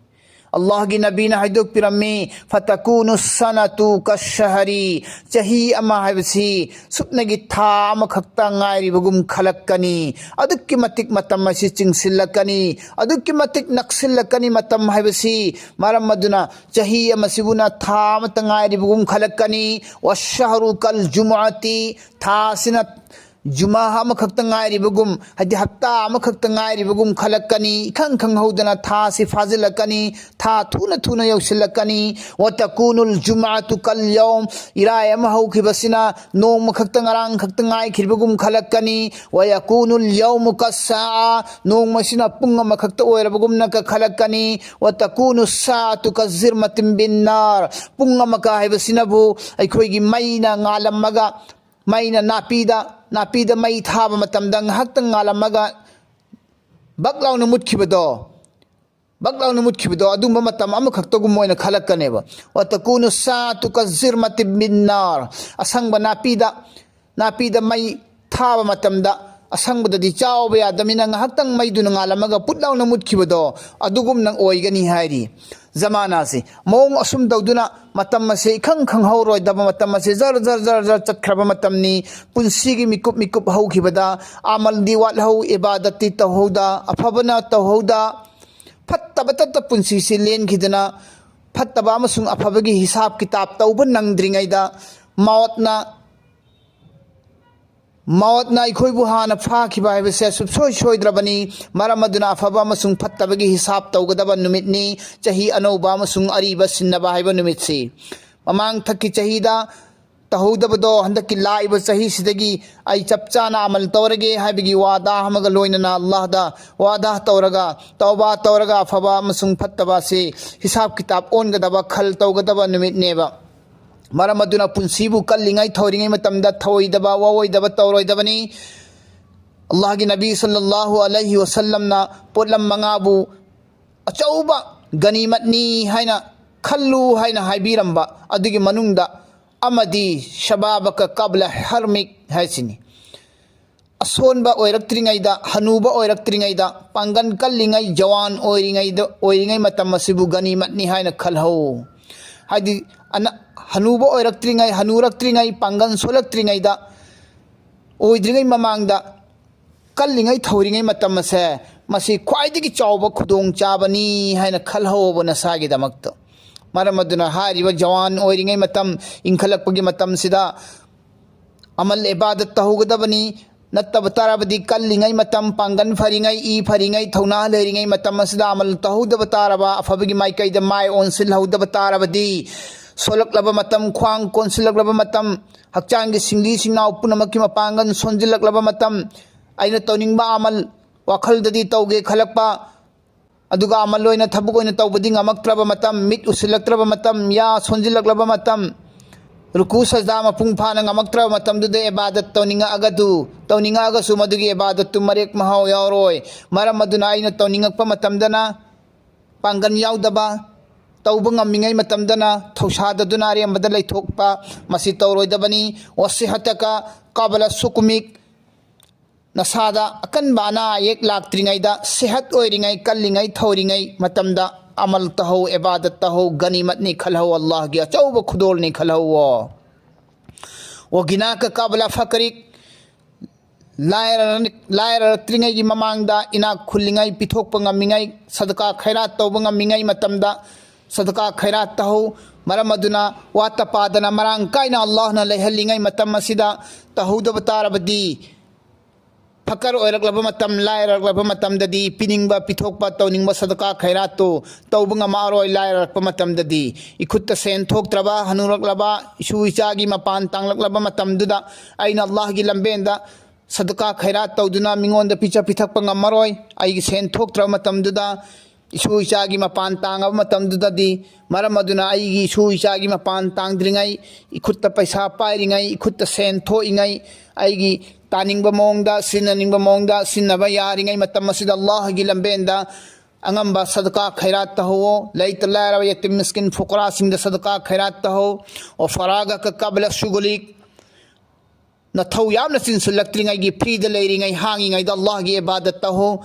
ꯑꯜꯂꯥꯍꯒꯤ ꯅꯕꯤꯅ ꯍꯥꯏꯗꯣꯛꯄꯤꯔꯝꯃꯤ, "ꯐꯇꯀꯨꯅꯨ ꯁꯅꯇꯨ ꯀꯁꯍꯔꯤ", ꯆꯍꯤ ꯑꯃ ꯍꯥꯏꯕꯁꯤ ꯁꯨꯞꯅꯒꯤ ꯊꯥ ꯑꯃꯈꯛꯇ ꯉꯥꯏꯔꯤꯕꯒꯨꯝ ꯈꯜꯂꯛꯀꯅꯤ꯫ ꯑꯗꯨꯛꯀꯤ ꯃꯇꯤꯛ ꯃꯇꯝ ꯑꯁꯤ ꯆꯤꯡꯁꯤꯜꯂꯛꯀꯅꯤ, ꯑꯗꯨꯛꯀꯤ ꯃꯇꯤꯛ ꯅꯛꯁꯤꯜꯂꯛꯀꯅꯤ ꯃꯇꯝ ꯍꯥꯏꯕꯁꯤ꯫ ꯃꯔꯝ ꯑꯗꯨꯅ ꯆꯍꯤ ꯑꯃꯁꯤꯕꯨꯅ ꯊꯥ ꯑꯃꯇ ꯉꯥꯏꯔꯤꯕꯒꯨꯝ ꯈꯜꯂꯛꯀꯅꯤ꯫ "ꯋꯥꯁꯍꯔꯨ ꯀꯜ ꯖꯨꯃꯨꯑꯇꯤ", ꯊꯥ ꯑꯁꯤꯅ ꯖꯨꯃꯥ ꯑꯃꯈꯛꯇ ꯉꯥꯏꯔꯤꯕꯒꯨꯝ, ꯍꯥꯏꯗꯤ ꯍꯞꯇꯥ ꯑꯃꯈꯛꯇ ꯉꯥꯏꯔꯤꯕꯒꯨꯝ ꯈꯜꯂꯛꯀꯅꯤ꯫ ꯏꯈꯪ ꯈꯪꯍꯧꯗꯅ ꯊꯥꯁꯤ ꯐꯥꯖꯤꯜꯂꯛꯀꯅꯤ, ꯊꯥ ꯊꯨꯅ ꯊꯨꯅ ꯌꯧꯁꯤꯜꯂꯛꯀꯅꯤ꯫ "ꯋꯇꯀꯨꯅꯨꯜ ꯖꯨꯃꯑꯇꯨ ꯀꯜ ꯌꯧꯝ", ꯏꯔꯥꯏ ꯑꯃ ꯍꯧꯈꯤꯕꯁꯤꯅ ꯅꯣꯡꯃ ꯈꯛꯇ, ꯉꯔꯥꯡ ꯈꯛꯇ ꯉꯥꯏꯈꯤꯕꯒꯨꯝ ꯈꯜꯂꯛꯀꯅꯤ꯫ "ꯋꯌꯀꯨꯅꯨꯜ ꯌꯧꯃꯨ ꯀꯁꯥꯑ", ꯅꯣꯡꯃꯁꯤꯅ ꯄꯨꯡ ꯑꯃꯈꯛꯇ ꯑꯣꯏꯔꯕꯒꯨꯝꯅ ꯀ-, ꯈꯜꯂꯛꯀꯅꯤ꯫ "ꯋꯇꯀꯨꯅꯨ ꯁꯥꯑꯇꯨ ꯀꯖꯤꯔꯃꯇꯤꯝ ꯕꯤꯟꯅꯥꯔ", ꯄꯨꯡ ꯑꯃꯀ ꯍꯥꯏꯕꯁꯤꯅꯕꯨ ꯑꯩꯈꯣꯏꯒꯤ ꯃꯩꯅ ꯉꯥꯜꯂꯝꯃꯒ, ꯃꯩꯅ ꯅꯥꯄꯤꯗ, ꯅꯥꯄꯤꯗ ꯃꯩ ꯊꯥꯕ ꯃꯇꯝꯗ ꯉꯥꯏꯍꯥꯛꯇꯪ ꯉꯥꯜꯂꯝꯃꯒ ꯕꯛ ꯂꯥꯎꯅ ꯃꯨꯠꯈꯤꯕꯗꯣ, ꯕꯛ ꯂꯥꯎꯅ ꯃꯨꯠꯈꯤꯕꯗꯣ, ꯑꯗꯨꯝꯕ ꯃꯇꯝ ꯑꯃꯈꯛꯇꯒꯨꯝ ꯑꯣꯏꯅ ꯈꯜꯂꯛꯀꯅꯦꯕ꯫ "ꯋꯇꯀꯨꯅꯨ ꯁꯥꯑꯇꯨ ꯀꯖꯤꯔꯃꯇꯤꯝ ꯕꯤꯟꯅꯥꯔ", ꯑꯁꯪꯕ ꯅꯥꯄꯤꯗ, ꯅꯥꯄꯤꯗ ꯃꯩ ꯊꯥꯕ ꯃꯇꯝꯗ ꯑꯁꯪꯕꯗꯗꯤ ꯆꯥꯎꯕ ꯌꯥꯗꯕꯅꯤꯅ ꯉꯥꯏꯍꯥꯛꯇꯪ ꯃꯩꯗꯨꯅ ꯉꯥꯜꯂꯝꯃꯒ ꯄꯨꯠ ꯂꯥꯎꯅ ꯃꯨꯠꯈꯤꯕꯗꯣ, ꯑꯗꯨꯒꯨꯝꯅ ꯑꯣꯏꯒꯅꯤ ꯍꯥꯏꯔꯤ꯫ ꯖꯃꯥꯅꯥꯁꯦ ꯃꯑꯣꯡ ꯑꯁꯨꯝ ꯇꯧꯗꯨꯅ ꯃꯇꯝ ꯑꯁꯦ ꯏꯈꯪ ꯈꯪꯍꯧꯔꯣꯏꯗꯕ, ꯃꯇꯝ ꯑꯁꯦ ꯖꯔ ꯖꯔ ꯖꯔ ꯖꯔ ꯆꯠꯈ꯭ꯔꯕ ꯃꯇꯝꯅꯤ꯫ ꯄꯨꯟꯁꯤꯒꯤ ꯃꯤꯀꯨꯞ ꯃꯤꯀꯨꯞ ꯍꯧꯈꯤꯕꯗ ꯑꯃꯜꯗꯤ ꯋꯥꯠꯍꯧ, ꯏꯕꯥꯗꯠꯇꯤ ꯇꯧꯍꯧꯗ, ꯑꯐꯕꯅ ꯇꯧꯍꯧꯗ, ꯐꯠꯇꯕꯇꯇ ꯄꯨꯟꯁꯤꯁꯤ ꯂꯦꯟꯈꯤꯗꯅ, ꯐꯠꯇꯕ ꯑꯃꯁꯨꯡ ꯑꯐꯕꯒꯤ ꯍꯤꯁꯥꯕ ꯀꯤꯇꯥꯕ ꯇꯧꯕ ꯅꯪꯗ꯭ꯔꯤꯉꯩꯗ ꯃꯥꯎꯠꯅ, ꯃꯥꯎꯠꯅ ꯑꯩꯈꯣꯏꯕꯨ ꯍꯥꯟꯅ ꯐꯥꯈꯤꯕ ꯍꯥꯏꯕꯁꯦ ꯁꯨꯡꯁꯣꯏ ꯁꯣꯏꯗ꯭ꯔꯕꯅꯤ꯫ ꯃꯔꯝ ꯑꯗꯨꯅ ꯑꯐꯕ ꯑꯃꯁꯨꯡ ꯐꯠꯇꯕꯒꯤ ꯍꯤꯁꯥꯕ ꯇꯧꯒꯗꯕ ꯅꯨꯃꯤꯠꯅꯤ ꯆꯍꯤ ꯑꯅꯧꯕ ꯑꯃꯁꯨꯡ ꯑꯔꯤꯕ ꯁꯤꯟꯅꯕ ꯍꯥꯏꯕ ꯅꯨꯃꯤꯠꯁꯤ꯫ ꯃꯃꯥꯡ ꯊꯛꯀꯤ ꯆꯍꯤꯗ ꯇꯧꯍꯧꯗꯕꯗꯣ ꯍꯟꯗꯛꯀꯤ ꯂꯥꯛꯏꯕ ꯆꯍꯤꯁꯤꯗꯒꯤ ꯑꯩ ꯆꯞ ꯆꯥꯅ ꯑꯃꯜ ꯇꯧꯔꯒꯦ ꯍꯥꯏꯕꯒꯤ ꯋꯥꯗꯥ ꯑꯃꯒ ꯂꯣꯏꯅꯅ ꯑꯜꯂꯥꯍꯗ ꯋꯥꯗꯥ ꯇꯧꯔꯒ, ꯇꯧꯕꯥ ꯇꯧꯔꯒ ꯑꯐꯕ ꯑꯃꯁꯨꯡ ꯐꯠꯇꯕ ꯑꯁꯤ ꯍꯤꯁꯥꯕ ꯀꯤꯇꯥꯕ ꯑꯣꯟꯒꯗꯕ, ꯈꯜ ꯇꯧꯒꯗꯕ ꯅꯨꯃꯤꯠꯅꯦꯕ꯫ ꯃꯔꯝ ꯑꯗꯨꯅ ꯄꯨꯟꯁꯤꯕꯨ ꯀꯜꯂꯤꯉꯩ ꯊꯧꯔꯤꯉꯩ ꯃꯇꯝꯗ ꯊꯧꯑꯣꯏꯗꯕ, ꯋꯥꯑꯣꯏꯗꯕ ꯇꯧꯔꯣꯏꯗꯕꯅꯤ꯫ ꯑꯜꯂꯥꯍꯒꯤ ꯅꯕꯤ ꯁꯜꯂꯜꯂꯥꯍꯨ ꯑꯂꯩꯍꯤ ꯋꯁꯜꯂꯝꯅ ꯄꯣꯠꯂꯝ ꯃꯉꯥꯕꯨ ꯑꯆꯧꯕ ꯒꯅꯤꯃꯠꯅꯤ ꯍꯥꯏꯅ ꯈꯜꯂꯨ ꯍꯥꯏꯅ ꯍꯥꯏꯕꯤꯔꯝꯕ ꯑꯗꯨꯒꯤ ꯃꯅꯨꯡꯗ ꯑꯃꯗꯤ "ꯁꯕꯥꯕꯀ ꯀꯕꯂ ꯍꯔꯃꯤꯛ" ꯍꯥꯏꯁꯤꯅꯤ꯫ ꯑꯁꯣꯟꯕ ꯑꯣꯏꯔꯛꯇ꯭ꯔꯤꯉꯩꯗ, ꯍꯅꯨꯕ ꯑꯣꯏꯔꯛꯇ꯭ꯔꯤꯉꯩꯗ, ꯄꯥꯡꯒꯜ ꯀꯜꯂꯤꯉꯩ, ꯖꯋꯥꯟ ꯑꯣꯏꯔꯤꯉꯩꯗ, ꯑꯣꯏꯔꯤꯉꯩ ꯃꯇꯝ ꯑꯁꯤꯕꯨ ꯒꯅꯤꯃꯠꯅꯤ ꯍꯥꯏꯅ ꯈꯜꯍꯧ꯫ ꯍꯥꯏꯗꯤ, ꯑꯅ-, ꯍꯅꯨꯕ ꯑꯣꯏꯔꯛꯇ꯭ꯔꯤꯉꯩ, ꯍꯅꯨꯔꯛꯇ꯭ꯔꯤꯉꯩ, ꯄꯥꯡꯒꯜ ꯁꯣꯜꯂꯛꯇ꯭ꯔꯤꯉꯩꯗ, ꯑꯣꯏꯗ꯭ꯔꯤꯉꯩ ꯃꯃꯥꯡꯗ ꯀꯜꯂꯤꯉꯩ ꯊꯧꯔꯤꯉꯩ ꯃꯇꯝ ꯑꯁꯦ, ꯃꯁꯤ ꯈ꯭ꯋꯥꯏꯗꯒꯤ ꯆꯥꯎꯕ ꯈꯨꯗꯣꯡꯆꯥꯕꯅꯤ ꯍꯥꯏꯅ ꯈꯜꯍꯧꯕ ꯅꯁꯥꯒꯤꯗꯃꯛꯇ꯫ ꯃꯔꯝ ꯑꯗꯨꯅ ꯍꯥꯏꯔꯤꯕ ꯖꯋꯥꯟ ꯑꯣꯏꯔꯤꯉꯩ ꯃꯇꯝ, ꯏꯟꯈꯠꯂꯛꯄꯒꯤ ꯃꯇꯝꯁꯤꯗ ꯑꯃꯜ ꯏꯕꯥꯗꯠ ꯇꯧꯍꯧꯒꯗꯕꯅꯤ꯫ ꯅꯠꯇꯕ ꯇꯥꯔꯕꯗꯤ ꯀꯜꯂꯤꯉꯩ ꯃꯇꯝ, ꯄꯥꯡꯒꯜ ꯐꯔꯤꯉꯩ, ꯏ ꯐꯔꯤꯉꯩ, ꯊꯧꯅꯥ ꯂꯩꯔꯤꯉꯩ ꯃꯇꯝ ꯑꯁꯤꯗ ꯑꯃꯜ ꯇꯧꯍꯧꯗꯕ ꯇꯥꯔꯕ, ꯑꯐꯕꯒꯤ ꯃꯥꯏꯀꯩꯗ ꯃꯥꯏ ꯑꯣꯟꯁꯤꯜꯍꯧꯗꯕ ꯇꯥꯔꯕꯗꯤ, ꯁꯣꯜꯂꯛꯂꯕ ꯃꯇꯝ, ꯈ꯭ꯋꯥꯡ ꯀꯣꯟꯁꯤꯜꯂꯛꯂꯕ ꯃꯇꯝ, ꯍꯛꯆꯥꯡꯒꯤ ꯁꯤꯡꯂꯤ ꯁꯤꯡꯅꯥꯎ ꯄꯨꯝꯅꯃꯛꯀꯤ ꯃꯄꯥꯡꯒꯜ ꯁꯣꯟꯖꯤꯜꯂꯛꯂꯕ ꯃꯇꯝ, ꯑꯩꯅ ꯇꯧꯅꯤꯡꯕ ꯑꯃꯜ ꯋꯥꯈꯜꯗꯗꯤ ꯇꯧꯒꯦ ꯈꯜꯂꯛꯄ, ꯑꯗꯨꯒ ꯑꯃꯜ ꯑꯣꯏꯅ ꯊꯕꯛ ꯑꯣꯏꯅ ꯇꯧꯕꯗꯤ ꯉꯝꯃꯛꯇ꯭ꯔꯕ ꯃꯇꯝ, ꯃꯤꯠ ꯎꯁꯤꯜꯂꯛꯇ꯭ꯔꯕ ꯃꯇꯝ, ꯌꯥ ꯁꯣꯟꯖꯤꯜꯂꯛꯂꯕ ꯃꯇꯝ, ꯔꯨꯀꯨ ꯁꯖꯗꯥ ꯃꯄꯨꯡ ꯐꯥꯅ ꯉꯝꯃꯛꯇ꯭ꯔꯕ ꯃꯇꯝꯗꯨꯗ ꯏꯕꯥꯗꯠ ꯇꯧꯅꯤꯡꯉꯛꯑꯒꯗꯨ, ꯇꯧꯅꯤꯡꯉꯛꯑꯒꯁꯨ ꯃꯗꯨꯒꯤ ꯏꯕꯥꯗꯠꯇꯨ ꯃꯔꯦꯛ ꯃꯍꯥꯎ ꯌꯥꯎꯔꯣꯏ꯫ ꯃꯔꯝ ꯑꯗꯨꯅ ꯑꯩꯅ ꯇꯧꯅꯤꯡꯉꯛꯄ ꯃꯇꯝꯗꯅ ꯄꯥꯡꯒꯜ ꯌꯥꯎꯗꯕ, ꯇꯧꯕ ꯉꯝꯃꯤꯉꯩ ꯃꯇꯝꯗꯅ ꯊꯧꯁꯥꯗꯗꯨꯅ ꯑꯔꯦꯝꯕꯗ ꯂꯩꯊꯣꯛꯄ, ꯃꯁꯤ ꯇꯧꯔꯣꯏꯗꯕꯅꯤ꯫ ꯋꯁꯤꯍꯇꯀ ꯀꯕꯂ ꯁꯨꯀꯨꯃꯤꯛ, ꯅꯁꯥꯗ ꯑꯀꯟꯕ ꯑꯅꯥ ꯑꯌꯦꯛ ꯂꯥꯛꯇ꯭ꯔꯤꯉꯩꯗ, ꯁꯦꯍꯠ ꯑꯣꯏꯔꯤꯉꯩ, ꯀꯜꯂꯤꯉꯩ, ꯊꯧꯔꯤꯉꯩ ꯃꯇꯝꯗ ꯑꯃꯜ ꯇꯧꯍꯧ, ꯏꯕꯥꯗꯠ ꯇꯧꯍꯧ, ꯒꯅꯤꯃꯠꯅꯤ ꯈꯜꯍꯧ, ꯑꯜꯂꯥꯍꯒꯤ ꯑꯆꯧꯕ ꯈꯨꯗꯣꯜꯅꯤ ꯈꯜꯍꯧꯋꯣ꯫ ꯋꯒꯤꯅꯥꯀ ꯀꯕꯂ ꯐꯀꯔꯤꯛ, ꯂꯥꯏꯔ-, ꯂꯥꯏꯔꯔꯛꯇ꯭ꯔꯤꯉꯩꯒꯤ ꯃꯃꯥꯡꯗ ꯏꯅꯥꯛ ꯈꯨꯜꯂꯤꯉꯩ, ꯄꯤꯊꯣꯛꯄ ꯉꯝꯃꯤꯉꯩ, ꯁꯗꯀꯥ ꯈꯩꯔꯥꯠ ꯇꯧꯕ ꯉꯝꯃꯤꯉꯩ ꯃꯇꯝꯗ ꯁꯗꯀꯥ ꯈꯩꯔꯥꯠ ꯇꯧꯍꯧ꯫ ꯃꯔꯝ ꯑꯗꯨꯅ ꯋꯥꯠꯇ ꯄꯥꯗꯅ ꯃꯔꯥꯡ ꯀꯥꯏꯅ ꯑꯜꯂꯥꯍꯅ ꯂꯩꯍꯜꯂꯤꯉꯩ ꯃꯇꯝ ꯑꯁꯤꯗ ꯇꯧꯍꯧꯗꯕ ꯇꯥꯔꯕꯗꯤ, ꯐꯀꯔ ꯑꯣꯏꯔꯛꯂꯕ ꯃꯇꯝ, ꯂꯥꯏꯔꯔꯛꯂꯕ ꯃꯇꯝꯗꯗꯤ ꯄꯤꯅꯤꯡꯕ, ꯄꯤꯊꯣꯛꯄ, ꯇꯧꯅꯤꯡꯕ ꯁꯗꯀꯥ ꯈꯩꯔꯥꯠꯇꯨ ꯇꯧꯕ ꯉꯝꯃꯛꯑꯔꯣꯏ꯫ ꯂꯥꯏꯔꯔꯛꯄ ꯃꯇꯝꯗꯗꯤ, ꯏꯈꯨꯠꯇ ꯁꯦꯟ ꯊꯣꯛꯇ꯭ꯔꯕ, ꯍꯅꯨꯔꯛꯂꯕ, ꯏꯁꯨ ꯏꯆꯥꯒꯤ ꯃꯄꯥꯟ ꯇꯥꯡꯂꯛꯂꯕ ꯃꯇꯝꯗꯨꯗ ꯑꯩꯅ ꯑꯜꯂꯥꯍꯒꯤ ꯂꯝꯕꯦꯟꯗ ꯁꯗꯀꯥ ꯈꯩꯔꯥꯠ ꯇꯧꯗꯨꯅ ꯃꯤꯉꯣꯟꯗ ꯄꯤꯖ ꯄꯤꯊꯛꯄ ꯉꯝꯃꯔꯣꯏ꯫ ꯑꯩꯒꯤ ꯁꯦꯟ ꯊꯣꯛꯇ꯭ꯔꯕ ꯃꯇꯝꯗꯨꯗ, ꯏꯁꯨ ꯏꯆꯥꯒꯤ ꯃꯄꯥꯟ ꯇꯥꯡꯉꯕ ꯃꯇꯝꯗꯨꯗꯗꯤ, ꯃꯔꯝ ꯑꯗꯨꯅ ꯑꯩꯒꯤ ꯏꯁꯨ ꯏꯆꯥꯒꯤ ꯃꯄꯥꯟ ꯇꯥꯡꯗ꯭ꯔꯤꯉꯩ, ꯏꯈꯨꯠꯇ ꯄꯩꯁꯥ ꯄꯥꯏꯔꯤꯉꯩ, ꯏꯈꯨꯠꯇ ꯁꯦꯟ ꯊꯣꯛꯏꯉꯩ, ꯑꯩꯒꯤ ꯇꯥꯅꯤꯡꯕ ꯃꯑꯣꯡꯗ, ꯁꯤꯖꯤꯟꯅꯅꯤꯡꯕ ꯃꯑꯣꯡꯗ ꯁꯤꯖꯤꯟꯅꯕ ꯌꯥꯔꯤꯉꯩ ꯃꯇꯝ ꯑꯁꯤꯗ ꯑꯜꯂꯥꯍꯒꯤ ꯂꯝꯕꯦꯟꯗ ꯑꯉꯝꯕ ꯁꯗꯀꯥ ꯈꯩꯔꯥꯠ ꯇꯧꯍꯧꯋꯣ꯫ ꯂꯩꯇ ꯂꯥꯏꯔꯕ ꯌꯦꯇꯤꯝ ꯃꯤꯁꯀꯤꯟ ꯐꯨꯀꯔꯥꯁꯤꯡꯗ ꯁꯗꯀꯥ ꯈꯩꯔꯥꯠ ꯇꯧꯍꯧ꯫ ꯋꯐꯔꯥꯒꯀ ꯀꯕꯂ ꯁꯨꯒꯨꯂꯤꯛ, ꯅꯊꯧ ꯌꯥꯝꯅ ꯆꯤꯟꯁꯤꯜꯂꯛꯇ꯭ꯔꯤꯉꯩꯒꯤ, ꯐ꯭ꯔꯤꯗ ꯂꯩꯔꯤꯉꯩ, ꯍꯥꯡꯉꯤꯉꯩꯗ ꯑꯜꯂꯥꯍꯒꯤ ꯏꯕꯥꯗꯠ ꯇꯧꯍꯧ꯫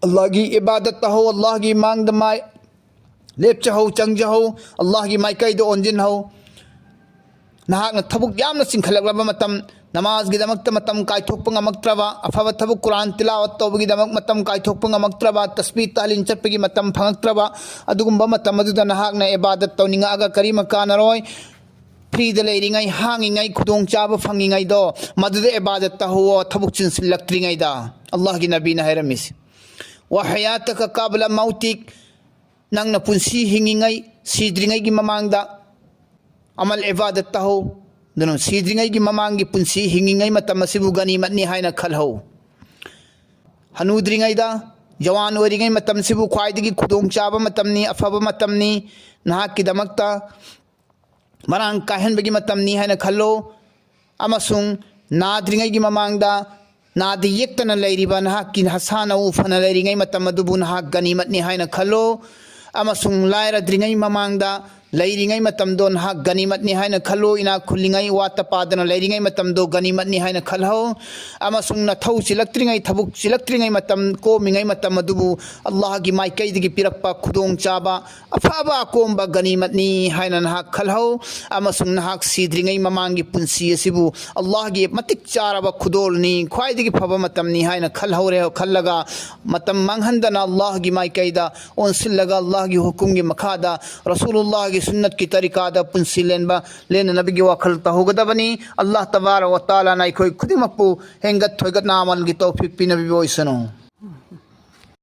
ꯑꯜꯂꯥꯍꯒꯤ ꯏꯕꯥꯗꯠ ꯇꯧꯍꯧ, ꯑꯜꯂꯥꯍꯒꯤ ꯃꯥꯡꯗ ꯃꯥꯏ ꯂꯦꯞꯆꯍꯧ, ꯆꯪꯖꯍꯧ, ꯑꯜꯂꯥꯍꯒꯤ ꯃꯥꯏꯀꯩꯗ ꯑꯣꯟꯁꯤꯟꯍꯧ꯫ ꯅꯍꯥꯛꯅ ꯊꯕꯛ ꯌꯥꯝꯅ ꯆꯤꯟꯈꯠꯂꯛꯂꯕ ꯃꯇꯝ, ꯅꯃꯥꯖꯒꯤꯗꯃꯛꯇ ꯃꯇꯝ ꯀꯥꯏꯊꯣꯛꯄ ꯉꯝꯃꯛꯇ꯭ꯔꯕ, ꯑꯐꯕ ꯊꯕꯛ ꯀꯨꯔꯥꯟ ꯇꯤꯂꯥꯋꯠ ꯇꯧꯕꯒꯤꯗꯃꯛ ꯃꯇꯝ ꯀꯥꯏꯊꯣꯛꯄ ꯉꯝꯃꯛꯇ꯭ꯔꯕ, ꯇꯁꯕꯤ ꯇꯥꯍꯂꯤꯟ ꯆꯠꯄꯒꯤ ꯃꯇꯝ ꯐꯪꯉꯛꯇ꯭ꯔꯕ, ꯑꯗꯨꯒꯨꯝꯕ ꯃꯇꯝ ꯑꯗꯨꯗ ꯅꯍꯥꯛꯅ ꯏꯕꯥꯗꯠ ꯇꯧꯅꯤꯡꯉꯛꯑꯒ ꯀꯔꯤꯃ ꯀꯥꯟꯅꯔꯣꯏ꯫ ꯐ꯭ꯔꯤꯗ ꯂꯩꯔꯤꯉꯩ, ꯍꯥꯡꯉꯤꯉꯩ, ꯈꯨꯗꯣꯡꯆꯥꯕ ꯐꯪꯉꯤꯉꯩꯗꯣ, ꯃꯗꯨꯗ ꯏꯕꯥꯗꯠ ꯇꯧꯍꯧꯋꯣ, ꯊꯕꯛ ꯆꯤꯟꯁꯤꯜꯂꯛꯇ꯭ꯔꯤꯉꯩꯗ꯫ ꯑꯜꯂꯥꯍꯒꯤ ꯅꯕꯤꯅ ꯍꯥꯏꯔꯝꯃꯤꯁꯦ, "ꯋꯥꯍꯌꯥꯇꯀ ꯀꯥꯕꯂ ꯃꯧꯇꯤꯛ", ꯅꯪꯅ ꯄꯨꯟꯁꯤ ꯍꯤꯡꯉꯤꯉꯩ, ꯁꯤꯗ꯭ꯔꯤꯉꯩꯒꯤ ꯃꯃꯥꯡꯗ ꯑꯃꯜ ꯏꯕꯥꯗꯠ ꯇꯧꯍꯧ꯫ ꯑꯗꯨꯅ ꯁꯤꯗ꯭ꯔꯤꯉꯩꯒꯤ ꯃꯃꯥꯡꯒꯤ ꯄꯨꯟꯁꯤ ꯍꯤꯡꯉꯤꯉꯩ ꯃꯇꯝ ꯑꯁꯤꯕꯨ ꯒꯅꯤꯃꯠꯅꯤ ꯍꯥꯏꯅ ꯈꯜꯍꯧ꯫ ꯍꯅꯨꯗ꯭ꯔꯤꯉꯩꯗ, ꯖꯋꯥꯟ ꯑꯣꯏꯔꯤꯉꯩ ꯃꯇꯝꯁꯤꯕꯨ ꯈ꯭ꯋꯥꯏꯗꯒꯤ ꯈꯨꯗꯣꯡꯆꯥꯕ ꯃꯇꯝꯅꯤ, ꯑꯐꯕ ꯃꯇꯝꯅꯤ, ꯅꯍꯥꯛꯀꯤꯗꯃꯛꯇ ꯃꯔꯥꯡ ꯀꯥꯏꯍꯟꯕꯒꯤ ꯃꯇꯝꯅꯤ ꯍꯥꯏꯅ ꯈꯜꯂꯣ꯫ ꯑꯃꯁꯨꯡ ꯅꯥꯗ꯭ꯔꯤꯉꯩꯒꯤ ꯃꯃꯥꯡꯗ, ꯅꯥꯗ ꯌꯦꯛꯇꯅ ꯂꯩꯔꯤꯕ ꯅꯍꯥꯛꯀꯤ ꯅꯁꯥ ꯅꯎ ꯐꯅ ꯂꯩꯔꯤꯉꯩ ꯃꯇꯝ ꯑꯗꯨꯕꯨ ꯅꯍꯥꯛ ꯒꯅꯤꯃꯠꯅꯤ ꯍꯥꯏꯅ ꯈꯜꯂꯣ꯫ ꯑꯃꯁꯨꯡ ꯂꯥꯏꯔꯗ꯭ꯔꯤꯉꯩ ꯃꯃꯥꯡꯗ ꯂꯩꯔꯤꯉꯩ ꯃꯇꯝꯗꯣ ꯅꯍꯥꯛ ꯒꯅꯤꯃꯠꯅꯤ ꯍꯥꯏꯅ ꯈꯜꯂꯣ꯫ ꯏꯅꯥꯛ ꯈꯨꯜꯂꯤꯉꯩ, ꯋꯥꯠꯇ ꯄꯥꯗꯅ ꯂꯩꯔꯤꯉꯩ ꯃꯇꯝꯗꯣ ꯒꯅꯤꯃꯠꯅꯤ ꯍꯥꯏꯅ ꯈꯜꯍꯧ꯫ ꯑꯃꯁꯨꯡ ꯅꯊꯧ ꯆꯤꯜꯂꯛꯇ꯭ꯔꯤꯉꯩ, ꯊꯕꯛ ꯆꯤꯜꯂꯛꯇ꯭ꯔꯤꯉꯩ ꯃꯇꯝ, ꯀꯣꯝꯃꯤꯉꯩ ꯃꯇꯝ ꯑꯗꯨꯕꯨ ꯑꯜꯂꯥꯍꯒꯤ ꯃꯥꯏꯀꯩꯗꯒꯤ ꯄꯤꯔꯛꯄ ꯈꯨꯗꯣꯡꯆꯥꯕ, ꯑꯐꯕ ꯑꯀꯣꯝꯕ ꯒꯅꯤꯃꯠꯅꯤ ꯍꯥꯏꯅ ꯅꯍꯥꯛ ꯈꯜꯍꯧ꯫ ꯑꯃꯁꯨꯡ ꯅꯍꯥꯛ ꯁꯤꯗ꯭ꯔꯤꯉꯩ ꯃꯃꯥꯡꯒꯤ ꯄꯨꯟꯁꯤ ꯑꯁꯤꯕꯨ ꯑꯜꯂꯥꯍꯒꯤ ꯃꯇꯤꯛ ꯆꯥꯔꯕ ꯈꯨꯗꯣꯜꯅꯤ, ꯈ꯭ꯋꯥꯏꯗꯒꯤ ꯐꯕ ꯃꯇꯝꯅꯤ ꯍꯥꯏꯅ ꯈꯜꯍꯧꯔꯦ꯫ ꯈꯜꯂꯒ ꯃꯇꯝ ꯃꯥꯡꯍꯟꯗꯅ ꯑꯜꯂꯥꯍꯒꯤ ꯃꯥꯏꯀꯩꯗ ꯑꯣꯟꯁꯤꯜꯂꯒ, ꯑꯜꯂꯥꯍꯒꯤ ꯍꯨꯀꯨꯝꯒꯤ ꯃꯈꯥꯗ, ꯔꯁꯨꯂꯨꯜꯂꯥꯍꯒꯤ ꯁꯨꯟꯅꯠꯀꯤ ꯇꯔꯤꯀꯥꯗ ꯄꯨꯟꯁꯤ ꯂꯦꯟꯕ, ꯂꯦꯟꯅꯅꯕꯒꯤ ꯋꯥꯈꯜ ꯇꯧꯍꯧꯒꯗꯕꯅꯤ꯫ ꯑꯜꯂꯥꯍ ꯇꯕꯥꯔꯛ ꯋ ꯇꯥꯂꯥꯅ ꯑꯩꯈꯣꯏ ꯈꯨꯗꯤꯡꯃꯛꯄꯨ ꯍꯦꯟꯒꯠ ꯊꯣꯏꯒꯠꯅ ꯑꯃꯜꯒꯤ ꯇꯧꯐꯤꯛ ꯄꯤꯅꯕꯤꯕ ꯑꯣꯏꯁꯅꯨ꯫